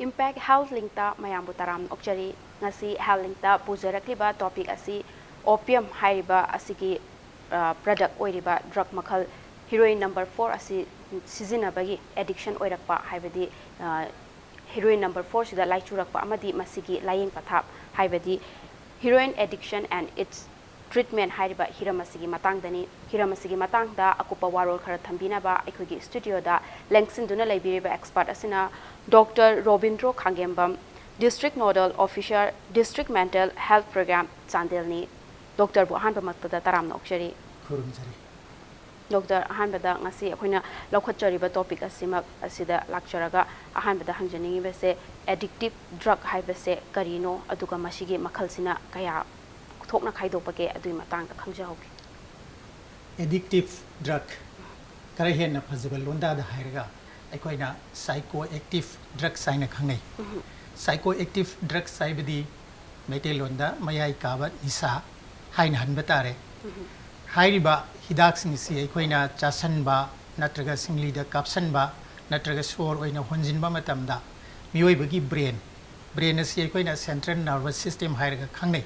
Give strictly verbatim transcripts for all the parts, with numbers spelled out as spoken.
Impact Health Linkꯇ ꯃꯌꯥꯝꯕꯨ ꯇꯔꯥꯝꯅ ꯑꯣꯛꯆꯔꯤ꯫ ꯉꯁꯤ Health Linkꯇ ꯄꯨꯖꯔꯛꯂꯤꯕ topic ꯑꯁꯤ opium ꯍꯥꯏꯔꯤꯕ ꯑꯁꯤꯒꯤ product ꯑꯣꯏꯔꯤꯕ drug ꯃꯈꯜ heroin number four ꯑꯁꯤ ꯁꯤꯖꯤꯟꯅꯕꯒꯤ addiction ꯑꯣꯏꯔꯛꯄ, ꯍꯥꯏꯕꯗꯤ heroin number four ꯁꯤꯗ ꯂꯥꯏꯆꯨꯔꯛꯄ ꯑꯃꯗꯤ ꯃꯁꯤꯒꯤ ꯂꯥꯏꯌꯦꯡ ꯄꯊꯥꯞ, ꯍꯥꯏꯕꯗꯤ heroin addiction and its treatment ꯍꯥꯏꯔꯤꯕ ꯍꯤꯔꯝ ꯑꯁꯤꯒꯤ ꯃꯇꯥꯡꯗꯅꯤ꯫ ꯍꯤꯔꯝ ꯑꯁꯤꯒꯤ ꯃꯇꯥꯡꯗ ꯑꯀꯨꯞꯄ ꯋꯥꯔꯣꯜ ꯈꯔ ꯊꯝꯕꯤꯅꯕ ꯑꯩꯈꯣꯏꯒꯤ studioꯗ ꯂꯦꯡꯁꯤꯟꯗꯨꯅ ꯂꯩꯕꯤꯔꯤꯕ expert ꯑꯁꯤꯅ Doctor Robindro ꯈꯥꯡꯒꯦꯝꯕꯝ, District Nodal Officer, District Mental Health Program, ꯆꯥꯟꯗꯦꯜꯅꯤ꯫ Doctorꯕꯨ ꯑꯍꯥꯟꯕꯃꯛꯇꯗ ꯇꯔꯥꯝꯅ ꯑꯣꯛꯆꯔꯤ꯫ ꯈꯨꯔꯨꯝꯖꯔꯤ꯫ Doctor, ꯑꯍꯥꯟꯕꯗ ꯉꯁꯤ ꯑꯩꯈꯣꯏꯅ ꯂꯧꯈꯠꯆꯔꯤꯕ topic ꯑꯁꯤꯃꯛ ꯑꯁꯤꯗ ꯂꯥꯛꯆꯔꯒ ꯑꯍꯥꯟꯕꯗ ꯍꯪꯖꯅꯤꯡꯉꯤꯕꯁꯦ, addictive drug ꯍꯥꯏꯕꯁꯦ ꯀꯔꯤꯅꯣ, ꯑꯗꯨꯒ ꯃꯁꯤꯒꯤ ꯃꯈꯜꯁꯤꯅ ꯀꯌꯥ ꯊꯣꯛꯅ ꯈꯥꯏꯗꯣꯛꯄꯒꯦ, ꯑꯗꯨꯒꯤ ꯃꯇꯥꯡꯗ ꯈꯪꯖꯍꯧꯒꯦ꯫ Addictive drug, ꯈꯔ ꯍꯦꯟꯅ ꯐꯖꯕ ꯂꯣꯟꯗꯥꯗ ꯍꯥꯏꯔꯒ ꯑꯩꯈꯣꯏꯅ psychoactive drugs ꯍꯥꯏꯅ ꯈꯪꯅꯩ꯫ Psychoactive drugs ꯍꯥꯏꯕꯗꯤ ꯃꯩꯇꯩꯂꯣꯟꯗ ꯃꯌꯥꯏ ꯀꯥꯕ ꯅꯤꯁꯥ ꯍꯥꯏꯅ ꯍꯟꯕ ꯇꯥꯔꯦ꯫ ꯍꯥꯏꯔꯤꯕ ꯍꯤꯗꯥꯛꯁꯤꯡ ꯑꯁꯤ ꯑꯩꯈꯣꯏꯅ ꯆꯥꯁꯟꯕ ꯅꯠꯇ꯭ꯔꯒ ꯁꯤꯡꯂꯤꯗ ꯀꯥꯞꯁꯟꯕ ꯅꯠꯇ꯭ꯔꯒ ꯁꯣꯔ ꯑꯣꯏꯅ ꯍꯣꯟꯖꯤꯟꯕ ꯃꯇꯝꯗ ꯃꯤꯑꯣꯏꯕꯒꯤ brain, brain ꯑꯁꯤ ꯑꯩꯈꯣꯏꯅ central nervous system ꯍꯥꯏꯔꯒ ꯈꯪꯅꯩ꯫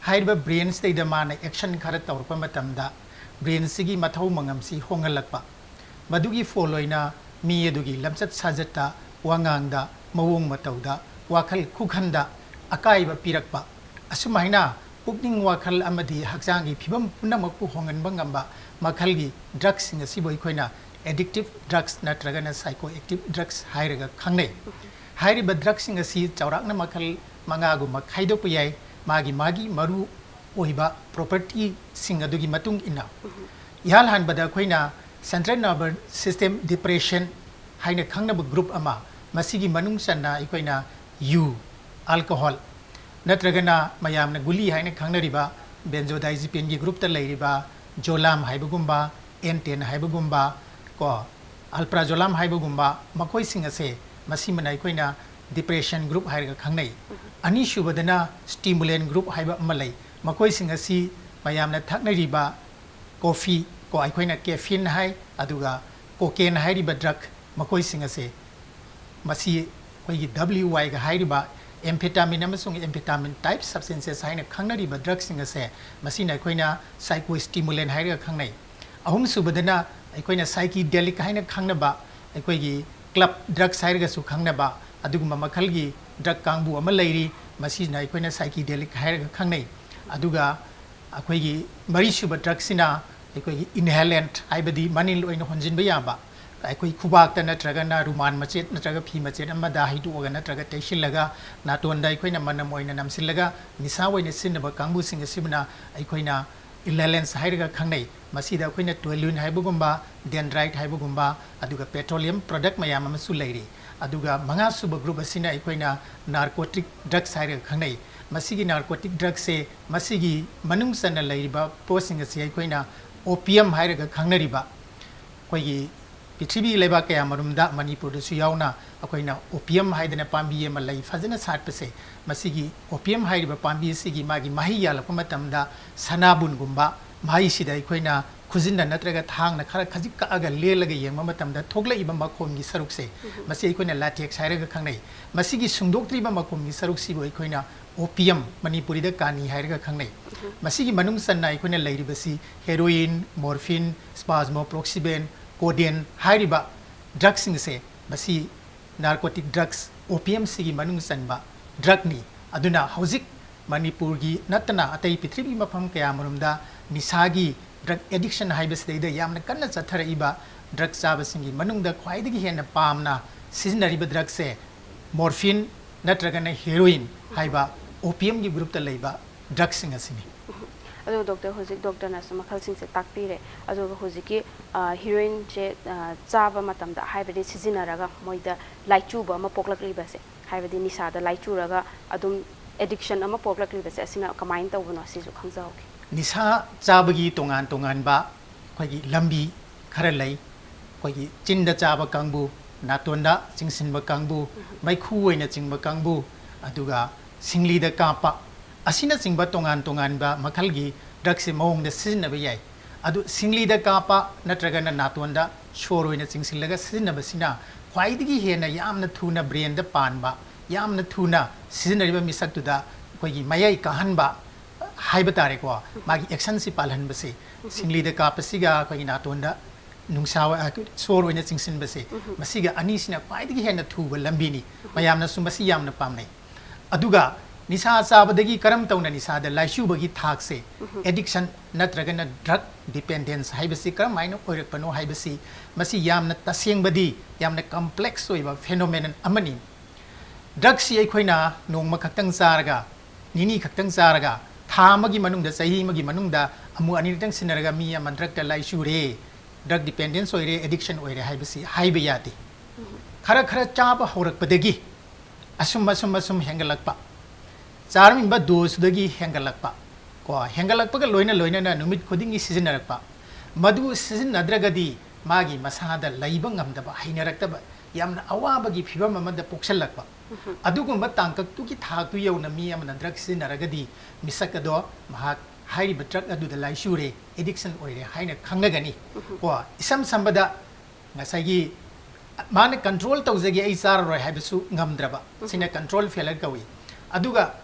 ꯍꯥꯏꯔꯤꯕ brain ꯁꯤꯗꯩꯗ ꯃꯥꯅ action ꯈꯔ ꯇꯧꯔꯛꯄ ꯃꯇꯝꯗ brain ꯁꯤꯒꯤ ꯃꯊꯧ ꯃꯉꯝꯁꯤ ꯍꯣꯡꯍꯜꯂꯛꯄ, ꯃꯗꯨꯒꯤ ꯐꯣꯜ ꯑꯣꯏꯅ ꯃꯤ ꯑꯗꯨꯒꯤ ꯂꯝꯆꯠ ꯁꯥꯖꯠꯇ, ꯋꯥꯉꯥꯡꯗ, ꯃꯑꯣꯡ ꯃꯇꯧꯗ, ꯋꯥꯈꯜ ꯈꯨꯈꯟꯗ ꯑꯀꯥꯏꯕ ꯄꯤꯔꯛꯄ, ꯑꯁꯨꯝꯍꯥꯏꯅ ꯄꯨꯛꯅꯤꯡ ꯋꯥꯈꯜ ꯑꯃꯗꯤ ꯍꯛꯆꯥꯡꯒꯤ ꯐꯤꯕꯝ ꯄꯨꯝꯅꯃꯛꯄꯨ ꯍꯣꯡꯍꯟꯕ ꯉꯝꯕ ꯃꯈꯜꯒꯤ ꯗ꯭ꯔꯒꯁꯤꯡ ꯑꯁꯤꯕꯨ ꯑꯩꯈꯣꯏꯅ addictive drugs ꯅꯠꯇ꯭ꯔꯒꯅ psychoactive drugs ꯍꯥꯏꯔꯒ ꯈꯪꯅꯩ꯫ ꯍꯥꯏꯔꯤꯕ ꯗ꯭ꯔꯒꯁꯤꯡ ꯑꯁꯤ ꯆꯥꯎꯔꯥꯛꯅ ꯃꯈꯜ ꯃꯉꯥꯒꯨꯝꯕ ꯈꯥꯏꯗꯣꯛꯄ ꯌꯥꯏ, ꯃꯥꯒꯤ ꯃꯥꯒꯤ ꯃꯔꯨ ꯑꯣꯏꯕ ꯄ꯭ꯔꯣꯄꯔꯇꯤꯁꯤꯡ ꯑꯗꯨꯒꯤ ꯃꯇꯨꯡ ꯏꯟꯅ꯫ ꯏꯍꯥꯟ ꯍꯥꯟꯕꯗ ꯑꯩꯈꯣꯏꯅ central nervous system depression ꯍꯥꯏꯅ ꯈꯪꯅꯕ ꯒ꯭ꯔꯨꯞ ꯑꯃ, ꯃꯁꯤꯒꯤ ꯃꯅꯨꯡ ꯆꯟꯅ ꯑꯩꯈꯣꯏꯅ ꯌꯨ, alcohol, ꯅꯠꯇ꯭ꯔꯒꯅ ꯃꯌꯥꯝꯅ ꯒꯨꯂꯤ ꯍꯥꯏꯅ ꯈꯪꯅꯔꯤꯕ benzodiazepine ꯒꯤ ꯒ꯭ꯔꯨꯞꯇ ꯂꯩꯔꯤꯕ ꯖꯣꯂꯥꯝ ꯍꯥꯏꯕꯒꯨꯝꯕ, ꯑꯦꯟꯇꯦꯟ ꯍꯥꯏꯕꯒꯨꯝꯕ, ꯀꯣ, ꯑꯜꯄ꯭ꯔꯥꯖꯣꯂꯥꯝ ꯍꯥꯏꯕꯒꯨꯝꯕ, ꯃꯈꯣꯏꯁꯤꯡ ꯑꯁꯦ ꯃꯁꯤꯃꯅ ꯑꯩꯈꯣꯏꯅ depression ꯒ꯭ꯔꯨꯞ ꯍꯥꯏꯔꯒ ꯈꯪꯅꯩ꯫ ꯑꯅꯤꯁꯨꯕꯗꯅ stimulant ꯒ꯭ꯔꯨꯞ ꯍꯥꯏꯕ ꯑꯃ ꯂꯩ꯫ ꯃꯈꯣꯏꯁꯤꯡ ꯑꯁꯤ ꯃꯌꯥꯝꯅ ꯊꯛꯅꯔꯤꯕ ꯀꯣꯐꯤ, ꯀꯣ, ꯑꯩꯈꯣꯏꯅ caffeine ꯍꯥꯏ, ꯑꯗꯨꯒ cocaine ꯍꯥꯏꯔꯤꯕ ꯗ꯭ꯔꯒ, ꯃꯈꯣꯏꯁꯤꯡ ꯑꯁꯦ ꯃꯁꯤ ꯑꯩꯈꯣꯏꯒꯤ W Y ꯒ ꯍꯥꯏꯔꯤꯕ amphetamine ꯑꯃꯁꯨꯡ amphetamine type substances ꯍꯥꯏꯅ ꯈꯪꯅꯔꯤꯕ ꯗ꯭ꯔꯒꯁꯤꯡ ꯑꯁꯦ, ꯃꯁꯤꯅ ꯑꯩꯈꯣꯏꯅ psychostimulant ꯍꯥꯏꯔꯒ ꯈꯪꯅꯩ꯫ ꯑꯍꯨꯝꯁꯨꯕꯗꯅ ꯑꯩꯈꯣꯏꯅ psychedelic ꯍꯥꯏꯅ ꯈꯪꯅꯕ, ꯑꯩꯈꯣꯏꯒꯤ club drugs ꯍꯥꯏꯔꯒꯁꯨ ꯈꯪꯅꯕ ꯑꯗꯨꯒꯨꯝꯕ ꯃꯈꯜꯒꯤ ꯗ꯭ꯔꯒ ꯀꯥꯡꯕꯨ ꯑꯃ ꯂꯩꯔꯤ, ꯃꯁꯤꯅ ꯑꯩꯈꯣꯏꯅ psychedelic ꯍꯥꯏꯔꯒ ꯈꯪꯅꯩ꯫ ꯑꯗꯨꯒ ꯑꯩꯈꯣꯏꯒꯤ ꯃꯔꯤꯁꯨꯕ ꯗ꯭ꯔꯒꯁꯤꯅ ꯑꯩꯈꯣꯏꯒꯤ inhalant, ꯍꯥꯏꯕꯗꯤ ꯃꯅꯤꯜ ꯑꯣꯏꯅ ꯍꯣꯟꯖꯤꯟꯕ ꯌꯥꯕ, ꯑꯩꯈꯣꯏ ꯈꯨꯕꯥꯛꯇ ꯅꯠꯇ꯭ꯔꯒꯅ ꯔꯨꯃꯥꯟ ꯃꯆꯦꯠ ꯅꯠꯇ꯭ꯔꯒ ꯐꯤ ꯃꯆꯦꯠ ꯑꯃꯗ ꯍꯩꯗꯣꯛꯑꯒ ꯅꯠꯇ꯭ꯔꯒ ꯇꯩꯁꯤꯜꯂꯒ ꯅꯥꯇꯣꯟꯗ ꯑꯩꯈꯣꯏꯅ ꯃꯅꯝ ꯑꯣꯏꯅ ꯅꯝꯁꯤꯜꯂꯒ ꯅꯤꯁꯥ ꯑꯣꯏꯅ ꯁꯤꯖꯤꯟꯅꯕ ꯀꯥꯡꯕꯨꯁꯤꯡ ꯑꯁꯤꯕꯨꯅ ꯑꯩꯈꯣꯏꯅ inhalants ꯍꯥꯏꯔꯒ ꯈꯪꯅꯩ꯫ ꯃꯁꯤꯗ ꯑꯩꯈꯣꯏꯅ toluene ꯍꯥꯏꯕꯒꯨꯝꯕ, dendrite ꯍꯥꯏꯕꯒꯨꯝꯕ, ꯑꯗꯨꯒ petroleum product ꯃꯌꯥꯝ ꯑꯃꯁꯨ ꯂꯩꯔꯤ꯫ ꯑꯗꯨꯒ ꯃꯉꯥꯁꯨꯕ group ꯑꯁꯤꯅ ꯑꯩꯈꯣꯏꯅ narcotic drugs ꯍꯥꯏꯔꯒ ꯈꯪꯅꯩ꯫ ꯃꯁꯤꯒꯤ narcotic drugꯁꯦ ꯃꯁꯤꯒꯤ ꯃꯅꯨꯡ ꯆꯟꯅ ꯂꯩꯔꯤꯕ ꯄꯣꯠꯁꯤꯡ ꯑꯁꯤ ꯑꯩꯈꯣꯏꯅ opium ꯍꯥꯏꯔꯒ ꯈꯪꯅꯔꯤꯕ, ꯑꯩꯈꯣꯏꯒꯤ ꯄ꯭ꯔꯤꯊꯤꯕꯤ ꯂꯩꯕꯥꯛ ꯀꯌꯥ ꯃꯔꯨꯝꯗ ꯃꯅꯤꯄꯨꯔꯗꯁꯨ ꯌꯥꯎꯅ ꯑꯩꯈꯣꯏꯅ opium ꯍꯥꯏꯗꯅ ꯄꯥꯝꯕꯤ ꯑꯃ ꯂꯩ ꯐꯖꯅ ꯁꯥꯠꯄꯁꯦ, ꯃꯁꯤꯒꯤ opium ꯍꯥꯏꯔꯤꯕ ꯄꯥꯝꯕꯤ ꯑꯁꯤꯒꯤ ꯃꯥꯒꯤ ꯃꯍꯩ ꯌꯥꯜꯂꯛꯄ ꯃꯇꯝꯗ ꯁꯅꯥꯕꯨꯟꯒꯨꯝꯕ ꯃꯍꯩꯁꯤꯗ ꯑꯩꯈꯣꯏꯅ ꯈꯨꯖꯤꯟꯅ ꯅꯠꯇ꯭ꯔꯒ ꯊꯥꯡꯅ ꯈꯔ ꯈꯖꯤꯛ ꯀꯛꯑꯒ ꯂꯦꯜꯂꯒ ꯌꯦꯡꯕ ꯃꯇꯝꯗ ꯊꯣꯛꯂꯛꯏꯕ ꯃꯈꯣꯝꯒꯤ ꯁꯔꯨꯛꯁꯦ, ꯃꯁꯤ ꯑꯩꯈꯣꯏꯅ latex ꯍꯥꯏꯔꯒ ꯈꯪꯅꯩ꯫ ꯃꯁꯤꯒꯤ ꯁꯨꯡꯗꯣꯛꯇ꯭ꯔꯤꯕ ꯃꯈꯣꯝꯒꯤ ꯁꯔꯨꯛꯁꯤꯕꯨ ꯑꯩꯈꯣꯏꯅ opium, ꯃꯅꯤꯄꯨꯔꯤꯗ ꯀꯥꯅꯤ ꯍꯥꯏꯔꯒ ꯈꯪꯅꯩ꯫ ꯃꯁꯤꯒꯤ ꯃꯅꯨꯡ ꯆꯟꯅ ꯑꯩꯈꯣꯏꯅ ꯂꯩꯔꯤꯕꯁꯤ heroin, morphine, spasmoproxyben, codeine ꯍꯥꯏꯔꯤꯕ ꯗ꯭ꯔꯒꯁꯤꯡꯁꯦ, ꯃꯁꯤ narcotic drugs, opiumꯁꯤꯒꯤ ꯃꯅꯨꯡ ꯆꯟꯕ ꯗ꯭ꯔꯒꯅꯤ꯫ ꯑꯗꯨꯅ ꯍꯧꯖꯤꯛ ꯃꯅꯤꯄꯨꯔꯒꯤ ꯅꯠꯇꯅ ꯑꯇꯩ ꯄ꯭ꯔꯤꯊꯤꯕꯤ ꯃꯐꯝ ꯀꯌꯥꯃꯔꯨꯝꯗ ꯅꯤꯁꯥꯒꯤ drug addiction ꯍꯥꯏꯕꯁꯤꯗꯩꯗ ꯌꯥꯝꯅ ꯀꯟꯅ ꯆꯠꯊꯔꯛꯏꯕ ꯗ꯭ꯔꯒ ꯆꯥꯕꯁꯤꯡꯒꯤ ꯃꯅꯨꯡꯗ ꯈ꯭ꯋꯥꯏꯗꯒꯤ ꯍꯦꯟꯅ ꯄꯥꯝꯅ ꯁꯤꯖꯤꯟꯅꯔꯤꯕ ꯗ꯭ꯔꯒꯁꯦ morphine ꯅꯠꯇ꯭ꯔꯒꯅ heroin ꯍꯥꯏꯕ opiumꯒꯤ groupꯇ ꯂꯩꯕ ꯗ꯭ꯔꯒꯁꯤꯡ ꯑꯁꯤꯅꯤ꯫ ꯑꯗꯣ ꯗꯣꯛꯇꯔ, ꯍꯧꯖꯤꯛ ꯗꯣꯛꯇꯔꯅꯁꯨ ꯃꯈꯜꯁꯤꯡꯁꯦ ꯇꯥꯛꯄꯤꯔꯦ꯫ ꯑꯗꯨꯒ ꯍꯧꯖꯤꯛꯀꯤ heroinꯁꯦ ꯆꯥꯕ ꯃꯇꯝꯗ, ꯍꯥꯏꯕꯗꯤ ꯁꯤꯖꯤꯟꯅꯔꯒ ꯃꯣꯏꯗ ꯂꯥꯏꯆꯨꯕ ꯑꯃ ꯄꯣꯛꯂꯛꯂꯤꯕꯁꯦ, ꯍꯥꯏꯕꯗꯤ ꯅꯤꯁꯥꯗ ꯂꯥꯏꯆꯨꯔꯒ ꯑꯗꯨꯝ addiction ꯑꯃ ꯄꯣꯛꯂꯛꯂꯤꯕꯁꯦ, ꯑꯁꯤꯅ ꯀꯃꯥꯏꯅ ꯇꯧꯕꯅꯣ, ꯁꯤꯁꯨ ꯈꯪꯖꯍꯧꯒꯦ꯫ ꯅꯤꯁꯥ ꯆꯥꯕꯒꯤ ꯇꯣꯉꯥꯟ ꯇꯣꯉꯥꯟꯕ ꯑꯩꯈꯣꯏꯒꯤ ꯂꯝꯕꯤ ꯈꯔ ꯂꯩ꯫ ꯑꯩꯈꯣꯏꯒꯤ ꯆꯤꯟꯗ ꯆꯥꯕ ꯀꯥꯡꯕꯨ, ꯅꯥꯇꯣꯟꯗ ꯆꯤꯡꯁꯤꯟꯕ ꯀꯥꯡꯕꯨ, ꯃꯩꯈꯨ ꯑꯣꯏꯅ ꯆꯤꯡꯕ ꯀꯥꯡꯕꯨ, ꯑꯗꯨꯒ ꯁꯤꯡꯂꯤꯗ ꯀꯥꯞꯄ ꯑꯁꯤꯅꯆꯤꯡꯕ ꯇꯣꯉꯥꯟ ꯇꯣꯉꯥꯟꯕ ꯃꯈꯜꯒꯤ ꯗ꯭ꯔꯒꯁꯦ ꯃꯑꯣꯡꯗ ꯁꯤꯖꯤꯟꯅꯕ ꯌꯥꯏ꯫ ꯑꯗꯨ ꯁꯤꯡꯂꯤꯗ ꯀꯥꯞꯄ ꯅꯠꯇ꯭ꯔꯒꯅ ꯅꯥꯇꯣꯟꯗ ꯁꯣꯔ ꯑꯣꯏꯅ ꯆꯤꯡꯁꯤꯜꯂꯒ ꯁꯤꯖꯤꯟꯅꯕꯁꯤꯅ ꯈ꯭ꯋꯥꯏꯗꯒꯤ ꯍꯦꯟꯅ ꯌꯥꯝꯅ ꯊꯨꯅ ꯕ꯭ꯔꯦꯟꯗ ꯄꯥꯟꯕ, ꯌꯥꯝꯅ ꯊꯨꯅ ꯁꯤꯖꯤꯟꯅꯔꯤꯕ ꯃꯤꯁꯛꯇꯨꯗ ꯑꯩꯈꯣꯏꯒꯤ ꯃꯌꯥꯏ ꯀꯥꯍꯟꯕ ꯍꯥꯏꯕ ꯇꯥꯔꯦꯀꯣ, ꯃꯥꯒꯤ ꯑꯦꯛꯁꯟꯁꯤ ꯄꯥꯜꯍꯟꯕꯁꯦ꯫ ꯁꯤꯡꯂꯤꯗ ꯀꯥꯞꯄꯁꯤꯒ ꯑꯩꯈꯣꯏꯒꯤ ꯅꯥꯇꯣꯟꯗ ꯅꯨꯡꯁꯥ, ꯑ, ꯁꯣꯔ ꯑꯣꯏꯅ ꯆꯤꯡꯁꯤꯟꯕꯁꯦ, ꯃꯁꯤꯒ ꯑꯅꯤꯁꯤꯅ ꯈ꯭ꯋꯥꯏꯗꯒꯤ ꯍꯦꯟꯅ ꯊꯨꯕ ꯂꯝꯕꯤꯅꯤ꯫ ꯃꯌꯥꯝꯅꯁꯨ ꯃꯁꯤ ꯌꯥꯝꯅ ꯄꯥꯝꯅꯩ꯫ ꯑꯗꯨꯒ ꯅꯤꯁꯥ ꯆꯥꯕꯗꯒꯤ ꯀꯔꯝ ꯇꯧꯅ ꯅꯤꯁꯥꯗ ꯂꯥꯏꯆꯨꯕꯒꯤ ꯊꯥꯛꯁꯦ, ꯑꯦꯗꯤꯛꯁꯟ ꯅꯠꯇ꯭ꯔꯒꯅ ꯗ꯭ꯔꯒ ꯗꯤꯄꯦꯟꯗꯦꯟꯁ ꯍꯥꯏꯕꯁꯤ ꯀꯔꯝꯍꯥꯏꯅ ꯑꯣꯏꯔꯛꯄꯅꯣ ꯍꯥꯏꯕꯁꯤ, ꯃꯁꯤ ꯌꯥꯝꯅ ꯇꯁꯦꯡꯕꯗꯤ, ꯌꯥꯝꯅ ꯀꯝꯄ꯭ꯂꯦꯛꯁ ꯑꯣꯏꯕ ꯐꯦꯅꯣꯃꯦꯅꯟ ꯑꯃꯅꯤ꯫ ꯗ꯭ꯔꯒꯁꯤ ꯑꯩꯈꯣꯏꯅ ꯅꯣꯡꯃ ꯈꯛꯇꯪ ꯆꯥꯔꯒ, ꯅꯤꯅꯤ ꯈꯛꯇꯪ ꯆꯥꯔꯒ, ꯊꯥ ꯑꯃꯒꯤ ꯃꯅꯨꯡꯗ, ꯆꯍꯤ ꯑꯃꯒꯤ ꯃꯅꯨꯡꯗ ꯑꯃꯨꯛ ꯑꯅꯤꯔꯛꯇꯪ ꯁꯤꯟꯅꯔꯒ ꯃꯤ ꯑꯃ ꯗ꯭ꯔꯒꯇ ꯂꯥꯏꯆꯨꯔꯦ, ꯗ꯭ꯔꯒ ꯗꯤꯄꯦꯟꯗꯦꯟꯁ ꯑꯣꯏꯔꯦ, ꯑꯦꯗꯤꯛꯁꯟ ꯑꯣꯏꯔꯦ ꯍꯥꯏꯕꯁꯤ ꯍꯥꯏꯕ ꯌꯥꯗꯦ꯫ ꯈꯔ ꯈꯔ ꯆꯥꯕ ꯍꯧꯔꯛꯄꯗꯒꯤ ꯑꯁꯨꯝ, ꯑꯁꯨꯝ, ꯑꯁꯨꯝ ꯍꯦꯟꯒꯠꯂꯛꯄ, ꯆꯥꯔꯝꯃꯤꯕ ꯗꯣꯁꯇꯨꯗꯒꯤ ꯍꯦꯟꯒꯠꯂꯛꯄ, ꯀꯣ, ꯍꯦꯟꯒꯠꯂꯛꯄꯒ ꯂꯣꯏꯅ ꯂꯣꯏꯅꯅ ꯅꯨꯃꯤꯠ ꯈꯨꯗꯤꯡꯒꯤ ꯁꯤꯖꯤꯟꯅꯔꯛꯄ, ꯃꯗꯨ ꯁꯤꯖꯤꯟꯅꯗ꯭ꯔꯒꯗꯤ ꯃꯥꯒꯤ ꯃꯁꯥꯗ ꯂꯩꯕ ꯉꯝꯗꯕ, ꯍꯩꯅꯔꯛꯇꯕ, ꯌꯥꯝꯅ ꯑꯋꯥꯕꯒꯤ ꯐꯤꯕꯝ ꯑꯃꯗ ꯄꯣꯛꯁꯜꯂꯛꯄ, ꯑꯗꯨꯒꯨꯝꯕ ꯇꯥꯡꯀꯛꯇꯨꯒꯤ ꯊꯥꯛꯇꯨ ꯌꯧꯅ ꯃꯤ ꯑꯃꯅ ꯗ꯭ꯔꯒ ꯁꯤꯖꯤꯟꯅꯔꯒꯗꯤ ꯃꯤꯁꯛ ꯑꯗꯣ ꯃꯍꯥꯛ ꯍꯥꯏꯔꯤꯕ ꯗ꯭ꯔꯒ ꯑꯗꯨꯗ ꯂꯥꯏꯆꯨꯔꯦ, ꯑꯦꯗꯤꯛꯁꯟ ꯑꯣꯏꯔꯦ ꯍꯥꯏꯅ ꯈꯪꯅꯒꯅꯤ꯫ ꯀꯣ, ꯏꯁꯝ ꯁꯝꯕꯗ ꯉꯁꯥꯏꯒꯤ ꯃꯥꯅ ꯀꯟꯇ꯭ꯔꯣꯜ ꯇꯧꯖꯒꯦ, ꯑꯩ ꯆꯥꯔꯔꯣꯏ ꯍꯥꯏꯕꯁꯨ ꯉꯝꯗ꯭ꯔꯕ, ꯁꯤꯅ ꯀꯟꯇ꯭ꯔꯣꯜ ꯐꯦꯂꯔ ꯀꯧꯏ꯫ ꯑꯗꯨꯒ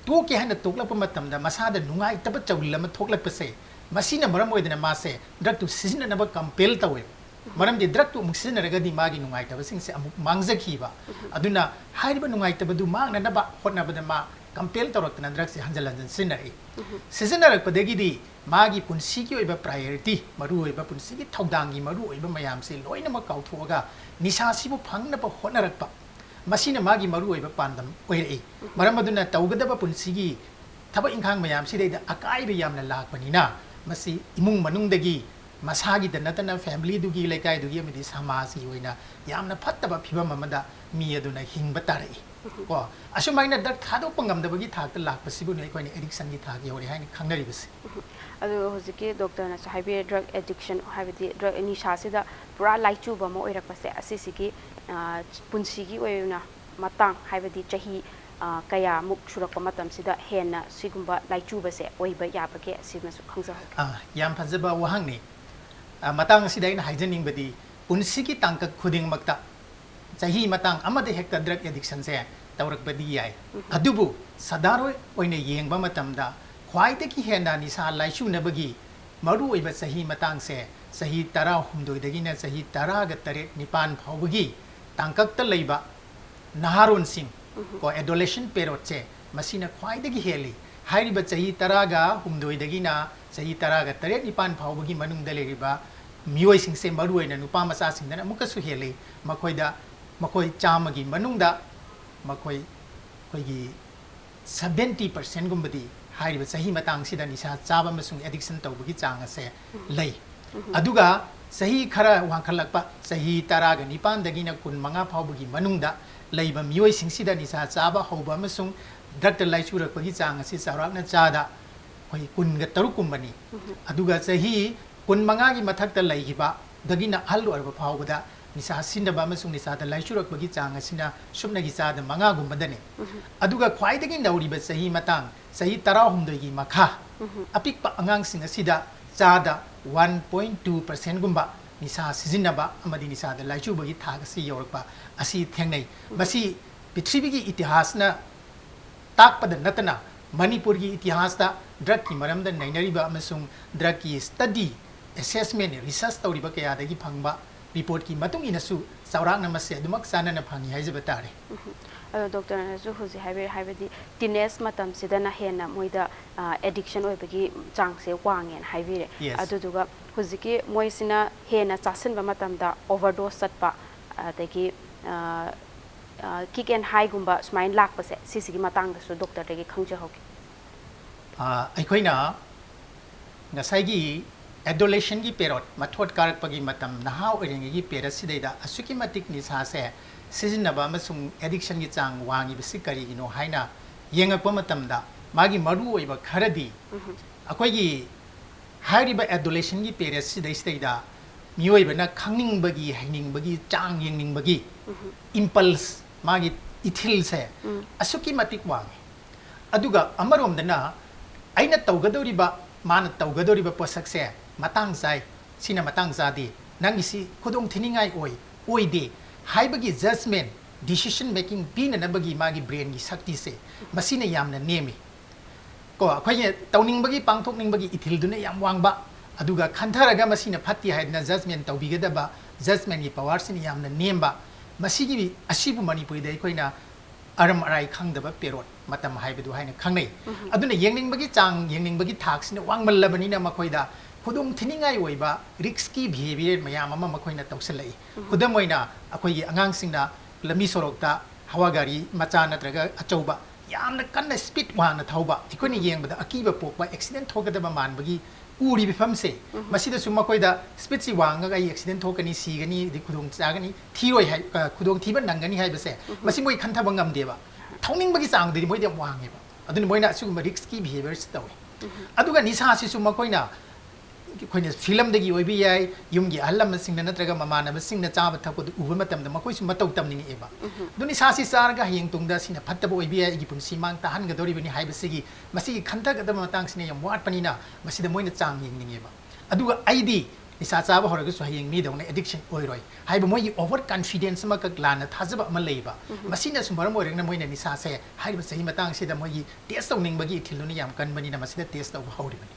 ꯇꯣꯛꯀꯦ ꯍꯥꯏꯅ ꯇꯣꯛꯂꯛꯄ ꯃꯇꯝꯗ ꯃꯁꯥꯗ ꯅꯨꯡꯉꯥꯏꯇꯕ ꯆꯧꯔꯤꯜ ꯑꯃ ꯊꯣꯛꯂꯛꯄꯁꯦ, ꯃꯁꯤꯅ ꯃꯔꯝ ꯑꯣꯏꯗꯅ ꯃꯥꯁꯦ ꯗ꯭ꯔꯒꯇꯨ ꯁꯤꯖꯤꯟꯅꯅꯕ ꯀꯝꯄꯦꯜ ꯇꯧꯋꯦꯕ꯫ ꯃꯔꯝꯗꯤ ꯗ꯭ꯔꯒꯇꯨ ꯑꯃꯨꯛ ꯁꯤꯖꯤꯟꯅꯔꯒꯗꯤ ꯃꯥꯒꯤ ꯅꯨꯡꯉꯥꯏꯇꯕꯁꯤꯡꯁꯦ ꯑꯃꯨꯛ ꯃꯥꯡꯖꯈꯤꯕ꯫ ꯑꯗꯨꯅ ꯍꯥꯏꯔꯤꯕ ꯅꯨꯡꯉꯥꯏꯇꯕꯗꯨ ꯃꯥꯡꯅꯅꯕ ꯍꯣꯠꯅꯕꯗ ꯃꯥ ꯀꯝꯄꯦꯜ ꯇꯧꯔꯛꯇꯅ ꯗ꯭ꯔꯒꯁꯦ ꯍꯟꯖꯤꯟ ꯍꯟꯖꯤꯟ ꯁꯤꯖꯤꯟꯅꯔꯛꯏ꯫ ꯁꯤꯖꯤꯟꯅꯔꯛꯄꯗꯒꯤꯗꯤ ꯃꯥꯒꯤ ꯄꯨꯟꯁꯤꯒꯤ ꯑꯣꯏꯕ ꯄ꯭ꯔꯥꯏꯌꯣꯔꯤꯇꯤ, ꯃꯔꯨꯑꯣꯏꯕ ꯄꯨꯟꯁꯤꯒꯤ ꯊꯧꯗꯥꯡꯒꯤ ꯃꯔꯨꯑꯣꯏꯕ ꯃꯌꯥꯝꯁꯤ ꯂꯣꯏꯅꯃꯛ ꯀꯥꯎꯊꯣꯛꯑꯒ ꯅꯤꯁꯥꯁꯤꯕꯨ ꯐꯪꯅꯕ ꯍꯣꯠꯅꯔꯛꯄ, ꯃꯁꯤꯅ ꯃꯥꯒꯤ ꯃꯔꯨꯑꯣꯏꯕ ꯄꯥꯟꯗꯝ ꯑꯣꯏꯔꯛꯏ꯫ ꯃꯔꯝ ꯑꯗꯨꯅ ꯇꯧꯒꯗꯕ ꯄꯨꯟꯁꯤꯒꯤ ꯊꯕꯛ ꯏꯪꯈꯥꯡ ꯃꯌꯥꯝꯁꯤꯗꯩꯗ ꯑꯀꯥꯏꯕ ꯌꯥꯝꯅ ꯂꯥꯛꯄꯅꯤꯅ, ꯃꯁꯤ ꯏꯃꯨꯡ ꯃꯅꯨꯡꯗꯒꯤ, ꯃꯁꯥꯒꯤꯗ ꯅꯠꯇꯅ ꯐꯦꯃꯤꯂꯤꯗꯨꯒꯤ, ꯂꯩꯀꯥꯏꯗꯨꯒꯤ ꯑꯃꯗꯤ ꯁꯃꯥꯖꯒꯤ ꯑꯣꯏꯅ ꯌꯥꯝꯅ ꯐꯠꯇꯕ ꯐꯤꯕꯝ ꯑꯃꯗ ꯃꯤ ꯑꯗꯨꯅ ꯍꯤꯡꯕ ꯇꯥꯔꯛꯏ꯫ ꯀꯣ, ꯑꯁꯨꯃꯥꯏꯅ ꯗ꯭ꯔꯒ ꯊꯥꯗꯣꯛꯄ ꯉꯝꯗꯕꯒꯤ ꯊꯥꯛꯇ ꯂꯥꯛꯄꯁꯤꯕꯨꯅꯤ ꯑꯩꯈꯣꯏꯅ ꯑꯦꯗꯤꯛꯁꯟꯒꯤ ꯊꯥꯛ ꯌꯧꯔꯦ ꯍꯥꯏꯅ ꯈꯪꯅꯔꯤꯕꯁꯤ꯫ ꯑꯗꯨ ꯍꯧꯖꯤꯛꯀꯤ ꯗꯣꯛꯇꯔꯅꯁꯨ ꯍꯥꯏꯕꯤꯔꯦ, ꯗ꯭ꯔꯒ ꯑꯦꯗꯤꯛꯁꯟ ꯍꯥꯏꯕꯗꯤ ꯗ꯭ꯔꯒ ꯅꯤꯁꯥꯁꯤꯗ ꯄꯨꯔꯥ ꯂꯥꯏꯆꯨꯕ ꯑꯃ ꯑꯣꯏꯔꯛꯄꯁꯦ, ꯑꯁꯤꯁꯤꯒꯤ, ꯑ, ꯄꯨꯟꯁꯤꯒꯤ ꯑꯣꯏꯅ ꯃꯇꯥꯡ, ꯍꯥꯏꯕꯗꯤ ꯆꯍꯤ, ꯑ, ꯀꯌꯥꯃꯨꯛ ꯁꯨꯔꯛꯄ ꯃꯇꯝꯁꯤꯗ ꯍꯦꯟꯅ ꯁꯤꯒꯨꯝꯕ ꯂꯥꯏꯆꯨꯕꯁꯦ ꯑꯣꯏꯕ ꯌꯥꯕꯒꯦ, ꯑꯁꯤꯃꯁꯨ ꯈꯪꯖꯍꯧꯒꯦ꯫ ꯑ, ꯌꯥꯝ ꯐꯖꯕ ꯋꯥꯍꯪꯅꯤ꯫ ꯑ, ꯃꯇꯥꯡ ꯑꯁꯤꯗ ꯑꯩꯅ ꯍꯥꯏꯖꯅꯤꯡꯕꯗꯤ, ꯄꯨꯟꯁꯤꯒꯤ ꯇꯥꯡꯀꯛ ꯈꯨꯗꯤꯡꯃꯛꯇ ꯆꯍꯤ ꯃꯇꯥꯡ ꯑꯃꯗ ꯍꯦꯛꯇ drug addiction ꯁꯦ ꯇꯧꯔꯛꯄꯗꯤ ꯌꯥꯏ꯫ ꯑꯗꯨꯕꯨ ꯁꯥꯗꯥꯔꯣꯏ ꯑꯣꯏꯅ ꯌꯦꯡꯕ ꯃꯇꯝꯗ ꯈ꯭ꯋꯥꯏꯗꯒꯤ ꯍꯦꯟꯅ ꯅꯤꯁꯥ ꯂꯥꯏꯆꯨꯅꯕꯒꯤ ꯃꯔꯨꯑꯣꯏꯕ ꯆꯍꯤ ꯃꯇꯥꯡꯁꯦ ꯆꯍꯤ ꯇꯔꯥꯍꯨꯝꯗꯣꯏꯗꯒꯤꯅ ꯆꯍꯤ ꯇꯔꯥꯒ ꯇꯔꯦꯠ ꯅꯤꯄꯥꯟ ꯐꯥꯎꯕꯒꯤ ꯇꯥꯡꯀꯛꯇ ꯂꯩꯕ ꯅꯍꯥꯔꯣꯟꯁꯤꯡ ꯀꯣ, adolescent period ꯁꯦ, ꯃꯁꯤꯅ ꯈ꯭ꯋꯥꯏꯗꯒꯤ ꯍꯦꯜꯂꯤ꯫ ꯍꯥꯏꯔꯤꯕ ꯆꯍꯤ ꯇꯔꯥꯒ ꯍꯨꯝꯗꯣꯏꯗꯒꯤꯅ ꯆꯍꯤ ꯇꯔꯥꯒ ꯇꯔꯦꯠ ꯅꯤꯄꯥꯟ ꯐꯥꯎꯕꯒꯤ ꯃꯅꯨꯡꯗ ꯂꯩꯔꯤꯕ ꯃꯤꯑꯣꯏꯁꯤꯡꯁꯦ, ꯃꯔꯨꯑꯣꯏꯅ ꯅꯨꯄꯥ ꯃꯆꯥꯁꯤꯡꯗꯅ ꯑꯃꯨꯛꯀꯁꯨ ꯍꯦꯜꯂꯤ꯫ ꯃꯈꯣꯏꯗ, ꯃꯈꯣꯏ ꯆꯥꯝꯃꯒꯤ ꯃꯅꯨꯡꯗ ꯃꯈꯣꯏ, ꯑꯩꯈꯣꯏꯒꯤ seventy percent ꯒꯨꯝꯕꯗꯤ ꯍꯥꯏꯔꯤꯕ ꯆꯍꯤ ꯃꯇꯥꯡꯁꯤꯗ ꯅꯤꯁꯥ ꯆꯥꯕ ꯑꯃꯁꯨꯡ addiction ꯇꯧꯕꯒꯤ ꯆꯥꯡ ꯑꯁꯦ ꯂꯩ꯫ ꯑꯗꯨꯒ ꯆꯍꯤ ꯈꯔ ꯋꯥꯡꯈꯠꯂꯛꯄ, ꯆꯍꯤ ꯇꯔꯥꯒ ꯅꯤꯄꯥꯟꯗꯒꯤꯅ ꯀꯨꯟꯃꯉꯥ ꯐꯥꯎꯕꯒꯤ ꯃꯅꯨꯡꯗ ꯂꯩꯕ ꯃꯤꯑꯣꯏꯁꯤꯡꯁꯤꯗ ꯅꯤꯁꯥ ꯆꯥꯕ ꯍꯧꯕ ꯑꯃꯁꯨꯡ drug ꯇ ꯂꯥꯏꯆꯨꯔꯛꯄꯒꯤ ꯆꯥꯡ ꯑꯁꯤ ꯆꯥꯎꯔꯥꯛꯅ ꯆꯥꯗ ꯑꯩꯈꯣꯏ ꯀꯨꯟꯒ ꯇꯔꯨꯛ ꯀꯨꯝꯕꯅꯤ꯫ ꯑꯗꯨꯒ ꯆꯍꯤ ꯀꯨꯟꯃꯉꯥꯒꯤ ꯃꯊꯛꯇ ꯂꯩꯈꯤꯕꯗꯒꯤꯅ ꯑꯍꯜ ꯑꯣꯏꯔꯕ ꯐꯥꯎꯕꯗ ꯅꯤꯁꯥ ꯁꯤꯖꯤꯟꯅꯕ ꯑꯃꯁꯨꯡ ꯅꯤꯁꯥꯗ ꯂꯥꯏꯆꯨꯔꯛꯄꯒꯤ ꯆꯥꯡ ꯑꯁꯤꯅ ꯁꯨꯞꯅꯒꯤ ꯆꯥꯗ ꯃꯉꯥꯒꯨꯝꯕꯗꯅꯤ꯫ ꯑꯗꯨꯒ ꯈ꯭ꯋꯥꯏꯗꯒꯤ ꯅꯧꯔꯤꯕ ꯆꯍꯤ ꯃꯇꯥꯡ, ꯆꯍꯤ ꯇꯔꯥꯍꯨꯝꯗꯣꯏꯒꯤ ꯃꯈꯥ, ꯑꯄꯤꯛꯄ ꯑꯉꯥꯡꯁꯤꯡ ꯑꯁꯤꯗ ꯆꯥꯗ one point two percent ꯒꯨꯝꯕ ꯅꯤꯁꯥ ꯁꯤꯖꯤꯟꯅꯕ ꯑꯃꯗꯤ ꯅꯤꯁꯥꯗ ꯂꯥꯏꯆꯨꯕꯒꯤ ꯊꯥꯛ ꯑꯁꯤ ꯌꯧꯔꯛꯄ ꯑꯁꯤ ꯊꯦꯡꯅꯩ꯫ ꯃꯁꯤ ꯄ꯭ꯔꯤꯊꯤꯕꯤꯒꯤ ꯏꯇꯤꯍꯥꯁꯅ ꯇꯥꯛꯄꯗ ꯅꯠꯇꯅ, ꯃꯅꯤꯄꯨꯔꯒꯤ ꯏꯇꯤꯍꯥꯁꯇ drug ꯀꯤ ꯃꯔꯝꯗ ꯅꯩꯅꯔꯤꯕ ꯑꯃꯁꯨꯡ drug ꯀꯤ study, assessment, research ꯇꯧꯔꯤꯕ ꯀꯌꯥꯗꯒꯤ ꯐꯪꯕ report ꯀꯤ ꯃꯇꯨꯡ ꯏꯟꯅꯁꯨ ꯆꯥꯎꯔꯥꯛꯅ ꯃꯁꯤ ꯑꯗꯨꯃꯛ ꯆꯥꯟꯅꯅ ꯐꯪꯉꯤ ꯍꯥꯏꯖꯕ ꯇꯥꯔꯦ꯫ ꯑꯗꯣ ꯗꯣꯛꯇꯔꯅꯁꯨ ꯍꯧꯖꯤꯛ ꯍꯥꯏꯕꯤꯔꯦ, ꯍꯥꯏꯕꯗꯤ teenage ꯃꯇꯝꯁꯤꯗꯅ ꯍꯦꯟꯅ ꯃꯣꯏꯗ addiction ꯑꯣꯏꯕꯒꯤ ꯆꯥꯡꯁꯦ ꯋꯥꯡꯉꯦꯅ ꯍꯥꯏꯕꯤꯔꯦ꯫ Yes. ꯑꯗꯨꯗꯨꯒ ꯍꯧꯖꯤꯛꯀꯤ ꯃꯣꯏꯁꯤꯅ ꯍꯦꯟꯅ ꯆꯥꯁꯤꯟꯕ ꯃꯇꯝꯗ overdose ꯆꯠꯄ, ꯑꯗꯒꯤ kick and high ꯒꯨꯝꯕ ꯁꯨꯃꯥꯏꯅ ꯂꯥꯛꯄꯁꯦ, ꯁꯤꯁꯤꯒꯤ ꯃꯇꯥꯡꯗꯁꯨ ꯗꯣꯛꯇꯔꯗꯒꯤ ꯈꯪꯖꯍꯧꯒꯦ꯫ ꯑ, ꯑꯩꯈꯣꯏꯅ ꯉꯁꯥꯏꯒꯤ adolescent ꯀꯤ period, ꯃꯊꯣꯠ ꯀꯥꯔꯛꯄꯒꯤ ꯃꯇꯝ, ꯅꯍꯥ ꯑꯣꯏꯔꯤꯉꯩꯒꯤ period ꯁꯤꯗꯩꯗ ꯑꯁꯨꯛꯀꯤ ꯃꯇꯤꯛ ꯅꯤꯁꯥꯁꯦ ꯁꯤꯖꯤꯟꯅꯕ ꯑꯃꯁꯨꯡ addiction ꯒꯤ ꯆꯥꯡ ꯋꯥꯡꯉꯤꯕꯁꯤ ꯀꯔꯤꯒꯤꯅꯣ ꯍꯥꯏꯅ ꯌꯦꯡꯉꯛꯄ ꯃꯇꯝꯗ, ꯃꯥꯒꯤ ꯃꯔꯨꯑꯣꯏꯕ ꯈꯔꯗꯤ ꯑꯩꯈꯣꯏꯒꯤ ꯍꯥꯏꯔꯤꯕ adolescent ꯀꯤ period ꯁꯤꯗꯩꯁꯤꯗꯩꯗ ꯃꯤꯑꯣꯏꯕꯅ ꯈꯪꯅꯤꯡꯕꯒꯤ, ꯍꯩꯅꯤꯡꯕꯒꯤ, ꯆꯥꯡ ꯌꯦꯡꯅꯤꯡꯕꯒꯤ impulse, ꯃꯥꯒꯤ ꯏꯊꯤꯜꯁꯦ ꯑꯁꯨꯛꯀꯤ ꯃꯇꯤꯛ ꯋꯥꯡꯉꯤ꯫ ꯑꯗꯨꯒ ꯑꯃꯔꯣꯝꯗꯅ ꯑꯩꯅ ꯇꯧꯒꯗꯧꯔꯤꯕ, ꯃꯥꯅ ꯇꯧꯒꯗꯧꯔꯤꯕ ꯄꯣꯠꯁꯛꯁꯦ ꯃꯇꯥꯡ ꯆꯥꯏ, ꯁꯤꯅ ꯃꯇꯥꯡ ꯆꯥꯗꯦ, ꯅꯪꯒꯤꯁꯤ ꯈꯨꯗꯣꯡ ꯊꯤꯅꯤꯡꯉꯥꯏ ꯑꯣꯏ, ꯑꯣꯏꯗꯦ, ꯍꯥꯏꯕꯒꯤ ꯖꯁꯃꯦꯟ, ꯗꯤꯁꯤꯁꯟ ꯃꯦꯀꯤꯡ ꯄꯤꯅꯅꯕꯒꯤ ꯃꯥꯒꯤ ꯕ꯭ꯔꯦꯟꯒꯤ ꯁꯛꯇꯤꯁꯦ ꯃꯁꯤꯅ ꯌꯥꯝꯅ ꯅꯦꯝꯃꯤ꯫ ꯀꯣ, ꯑꯩꯈꯣꯏꯅ ꯇꯧꯅꯤꯡꯕꯒꯤ, ꯄꯥꯡꯊꯣꯛꯅꯤꯡꯕꯒꯤ ꯏꯊꯤꯜꯗꯨꯅ ꯌꯥꯝ ꯋꯥꯡꯕ, ꯑꯗꯨꯒ ꯈꯟꯊꯔꯒ ꯃꯁꯤꯅ ꯐꯠꯇꯦ ꯍꯥꯏꯗꯅ ꯖꯁꯃꯦꯟ ꯇꯧꯕꯤꯒꯗꯕ ꯖꯁꯃꯦꯟꯒꯤ ꯄꯋꯥꯔꯁꯤꯅ ꯌꯥꯝꯅ ꯅꯦꯝꯕ, ꯃꯁꯤꯒꯤ, ꯑꯁꯤꯕꯨ ꯃꯅꯤꯄꯨꯔꯤꯗ ꯑꯩꯈꯣꯏꯅ ꯑꯔꯝ ꯑꯔꯥꯏ ꯈꯪꯗꯕ ꯄꯦꯔꯣꯠ ꯃꯇꯝ ꯍꯥꯏꯕꯗꯨ ꯍꯥꯏꯅ ꯈꯪꯅꯩ꯫ ꯑꯗꯨꯅ ꯌꯦꯡꯅꯤꯡꯕꯒꯤ ꯆꯥꯡ, ꯌꯦꯡꯅꯤꯡꯕꯒꯤ ꯊꯥꯛꯁꯤꯅ ꯋꯥꯡꯃꯜꯂꯕꯅꯤꯅ ꯃꯈꯣꯏꯗ ꯈꯨꯗꯣꯡ ꯊꯤꯅꯤꯡꯉꯥꯏ ꯑꯣꯏꯕ ꯔꯤꯛꯁꯀꯤ ꯕꯤꯍꯦꯕꯤꯌꯔ ꯃꯌꯥꯝ ꯑꯃ ꯃꯈꯣꯏꯅ ꯇꯧꯁꯤꯜꯂꯛꯏ꯫ ꯈꯨꯗꯝ ꯑꯣꯏꯅ ꯑꯩꯈꯣꯏꯒꯤ ꯑꯉꯥꯡꯁꯤꯡꯅ ꯂꯝꯕꯤ ꯁꯣꯔꯣꯛꯇ ꯍꯋꯥ ꯒꯥꯔꯤ ꯃꯆꯥ ꯅꯠꯇ꯭ꯔꯒ ꯑꯆꯧꯕ ꯌꯥꯝꯅ ꯀꯟꯅ ꯁ꯭ꯄꯤꯠ ꯋꯥꯡꯅ ꯊꯧꯕ, ꯑꯩꯈꯣꯏꯅ ꯌꯦꯡꯕꯗ ꯑꯀꯤꯕ ꯄꯣꯛꯄ, ꯑꯦꯛꯁꯤꯗꯦꯟ ꯊꯣꯛꯀꯗꯕ ꯃꯥꯟꯕꯒꯤ ꯎꯔꯤꯕ ꯐꯤꯕꯝꯁꯦ, ꯃꯁꯤꯗꯁꯨ ꯃꯈꯣꯏꯗ ꯁ꯭ꯄꯤꯠꯁꯤ ꯋꯥꯡꯉꯒ ꯑꯩ ꯑꯦꯛꯁꯤꯗꯦꯟ ꯊꯣꯛꯀꯅꯤ, ꯁꯤꯒꯅꯤ, ꯑꯗꯩ ꯈꯨꯗꯣꯡ ꯆꯥꯒꯅꯤ, ꯊꯤꯔꯣꯏ ꯍꯥꯏ, ꯑ, ꯈꯨꯗꯣꯡꯊꯤꯕ ꯅꯪꯒꯅꯤ ꯍꯥꯏꯕꯁꯦ, ꯃꯁꯤ ꯃꯣꯏ ꯈꯟꯊꯕ ꯉꯝꯗꯦꯕ꯫ ꯊꯧꯅꯤꯡꯕꯒꯤ ꯆꯥꯡꯗꯨꯗꯤ ꯃꯣꯏꯗꯤ ꯌꯥꯝ ꯋꯥꯡꯉꯦꯕ꯫ ꯑꯗꯨꯅ ꯃꯣꯏꯅ ꯑꯁꯤꯒꯨꯝꯕ ꯔꯤꯛꯁꯀꯤ ꯕꯤꯍꯦꯕꯤꯌꯔꯁꯤ ꯇꯧꯋꯤ꯫ ꯑꯗꯨꯒ ꯅꯤꯁꯥꯁꯤꯁꯨ ꯃꯈꯣꯏꯅ, ꯑꯩꯈꯣꯏꯅ ꯐꯤꯂꯝꯗꯒꯤ ꯑꯣꯏꯕ ꯌꯥꯏ, ꯌꯨꯝꯒꯤ ꯑꯍꯜ ꯂꯃꯟꯁꯤꯡꯅ ꯅꯠꯇ꯭ꯔꯒ ꯃꯃꯥꯟꯅꯕꯁꯤꯡꯅ ꯆꯥꯕ ꯊꯛꯄꯗꯨ ꯎꯕ ꯃꯇꯝꯗ ꯃꯈꯣꯏꯁꯨ ꯃꯇꯧ ꯇꯝꯅꯤꯡꯉꯛꯑꯦꯕ꯫ ꯑꯗꯨ ꯅꯤꯁꯥꯁꯤ ꯆꯥꯔꯒ ꯍꯌꯦꯡ ꯇꯨꯡꯗ ꯁꯤꯅ ꯐꯠꯇꯕ ꯑꯣꯏꯕ ꯌꯥꯏ, ꯑꯩꯒꯤ ꯄꯨꯟꯁꯤ ꯃꯥꯡ ꯇꯥꯍꯟꯒꯗꯧꯔꯤꯕꯅꯤ ꯍꯥꯏꯕꯁꯤꯒꯤ, ꯃꯁꯤꯒꯤ ꯈꯟꯊꯒꯗꯕ ꯃꯇꯥꯡꯁꯤꯅ ꯌꯥꯝ ꯋꯥꯠꯄꯅꯤꯅ ꯃꯁꯤꯗ ꯃꯣꯏꯅ ꯆꯥꯡ ꯌꯦꯡꯅꯤꯡꯉꯦꯕ꯫ ꯑꯗꯨꯒ ꯑꯩꯗꯤ ꯅꯤꯁꯥ ꯆꯥꯕ ꯍꯧꯔꯒꯁꯨ ꯍꯌꯦꯡ ꯃꯤꯗꯧꯅ ꯑꯦꯗꯤꯛꯁꯟ ꯑꯣꯏꯔꯣꯏ ꯍꯥꯏꯕ ꯃꯣꯏꯒꯤ ꯑꯣꯚꯔ ꯀꯟꯐꯤꯗꯦꯟꯁ ꯑꯃꯈꯛ, ꯂꯥꯟꯅ ꯊꯥꯖꯕ ꯑꯃ ꯂꯩꯕ꯫ ꯃꯁꯤꯅꯁꯨ ꯃꯔꯝ ꯑꯣꯏꯔꯒꯅ ꯃꯣꯏꯅ ꯅꯤꯁꯥꯁꯦ ꯍꯥꯏꯔꯤꯕ ꯆꯍꯤ ꯃꯇꯥꯡꯁꯤꯗ ꯃꯣꯏꯒꯤ ꯇꯦꯁ ꯇꯧꯅꯤꯡꯕꯒꯤ ꯏꯊꯤꯜꯗꯨꯅ ꯌꯥꯝ ꯀꯟꯕꯅꯤꯅ ꯃꯁꯤꯗ ꯇꯦꯁ ꯇꯧꯕ ꯍꯧꯔꯤꯕꯅꯤ꯫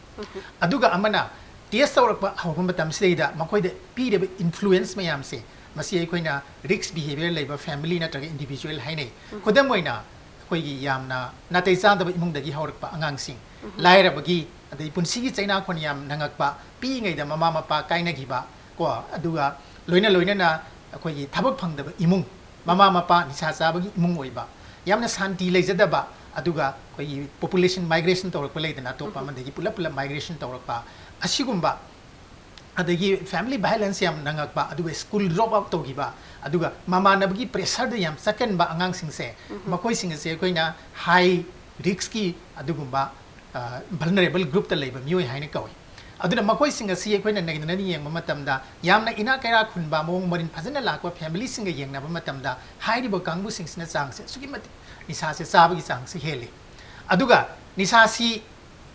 ꯑꯗꯨꯒ ꯑꯃꯅ, ꯇꯦꯁ ꯇꯧꯔꯛꯄ ꯍꯧꯔꯛꯄ ꯃꯇꯝꯁꯤꯗꯩꯗ ꯃꯈꯣꯏꯗ ꯄꯤꯔꯤꯕ ꯏꯟꯐ꯭ꯂꯨꯌꯦꯟꯁ ꯃꯌꯥꯝꯁꯦ, ꯃꯁꯤ ꯑꯩꯈꯣꯏꯅ ꯔꯤꯛꯁ ꯕꯤꯍꯦꯕꯤꯌꯔ ꯂꯩꯕ ꯐꯦꯃꯤꯂꯤ ꯅꯠꯇ꯭ꯔꯒ ꯏꯟꯗꯤꯚꯤꯖꯨꯋꯦꯜ ꯍꯥꯏꯅꯩ꯫ ꯈꯨꯗꯝ ꯑꯣꯏꯅ, ꯑꯩꯈꯣꯏꯒꯤ ꯌꯥꯝꯅ ꯅꯥꯇꯩ ꯆꯥꯗꯕ ꯏꯃꯨꯡꯗꯒꯤ ꯍꯧꯔꯛꯄ ꯑꯉꯥꯡꯁꯤꯡ, ꯂꯥꯏꯔꯕꯒꯤ, ꯑꯗꯩ ꯄꯨꯟꯁꯤꯒꯤ ꯆꯩꯅꯥꯈꯣꯟ ꯌꯥꯝ ꯅꯪꯉꯛꯄ, ꯄꯤꯛꯏꯉꯩꯗ ꯃꯃꯥ ꯃꯄꯥ ꯀꯥꯏꯅꯈꯤꯕ, ꯀꯣ, ꯑꯗꯨꯒ ꯂꯣꯏꯅ ꯂꯣꯏꯅꯅ ꯑꯩꯈꯣꯏꯒꯤ ꯊꯕꯛ ꯐꯪꯗꯕ ꯏꯃꯨꯡ, ꯃꯃꯥ ꯃꯄꯥ ꯅꯤꯁꯥ ꯆꯥꯕꯒꯤ ꯏꯃꯨꯡ ꯑꯣꯏꯕ, ꯌꯥꯝꯅ ꯁꯥꯟꯇꯤ ꯂꯩꯖꯗꯕ, ꯑꯗꯨꯒ ꯑꯩꯈꯣꯏꯒꯤ ꯄꯣꯄꯨꯂꯦꯁꯟ ꯃꯥꯏꯒ꯭ꯔꯦꯁꯟ ꯇꯧꯔꯛꯄ ꯂꯩꯗꯅ, ꯑꯇꯣꯞꯄ ꯑꯃꯗꯒꯤ ꯄꯨꯂꯞ ꯄꯨꯂꯞ ꯃꯥꯏꯒ꯭ꯔꯦꯁꯟ ꯇꯧꯔꯛꯄ, ꯑꯁꯤꯒꯨꯝꯕ, ꯑꯗꯒꯤ ꯐꯦꯃꯤꯂꯤ ꯚꯥꯏꯂꯦꯟꯁ ꯌꯥꯝ ꯅꯪꯉꯛꯄ, ꯑꯗꯨꯒ ꯁ꯭ꯀꯨꯜ ꯗ꯭ꯔꯣꯞ ꯑꯥꯎꯠ ꯇꯧꯈꯤꯕ, ꯑꯗꯨꯒ ꯃꯃꯥꯟꯅꯕꯒꯤ ꯄ꯭ꯔꯦꯁꯔꯗ ꯌꯥꯝ ꯆꯠꯀꯟꯕ ꯑꯉꯥꯡꯁꯤꯡꯁꯦ, ꯃꯈꯣꯏꯁꯤꯡ ꯑꯁꯦ ꯑꯩꯈꯣꯏꯅ ꯍꯥꯏ ꯔꯤꯛꯁꯀꯤ ꯑꯗꯨꯒꯨꯝꯕ, ꯑ, ꯚꯜꯅꯔꯦꯕꯜ ꯒ꯭ꯔꯨꯞꯇ ꯂꯩꯕ ꯃꯤꯑꯣꯏ ꯍꯥꯏꯅ ꯀꯧꯏ꯫ ꯑꯗꯨꯅ ꯃꯈꯣꯏꯁꯤꯡ ꯑꯁꯤ ꯑꯩꯈꯣꯏꯅ ꯅꯩꯅꯗꯨꯅ ꯌꯦꯡꯕ ꯃꯇꯝꯗ, ꯌꯥꯝꯅ ꯏꯅꯥꯛ ꯀꯩꯔꯥꯛ ꯈꯨꯟꯕ, ꯃꯑꯣꯡ ꯃꯔꯤꯟ ꯐꯖꯅ ꯂꯥꯛꯄ ꯐꯦꯃꯤꯂꯤꯁꯤꯡꯒ ꯌꯦꯡꯅꯕ ꯃꯇꯝꯗ, ꯍꯥꯏꯔꯤꯕ ꯀꯥꯡꯕꯨꯁꯤꯡꯁꯤꯅ ꯆꯥꯡꯁꯦ ꯑꯁꯨꯛꯀꯤ ꯃꯇꯤꯛ ꯅꯤꯁꯥꯁꯦ ꯆꯥꯕꯒꯤ ꯆꯥꯡꯁꯦ ꯍꯦꯜꯂꯤ꯫ ꯑꯗꯨꯒ ꯅꯤꯁꯥꯁꯤ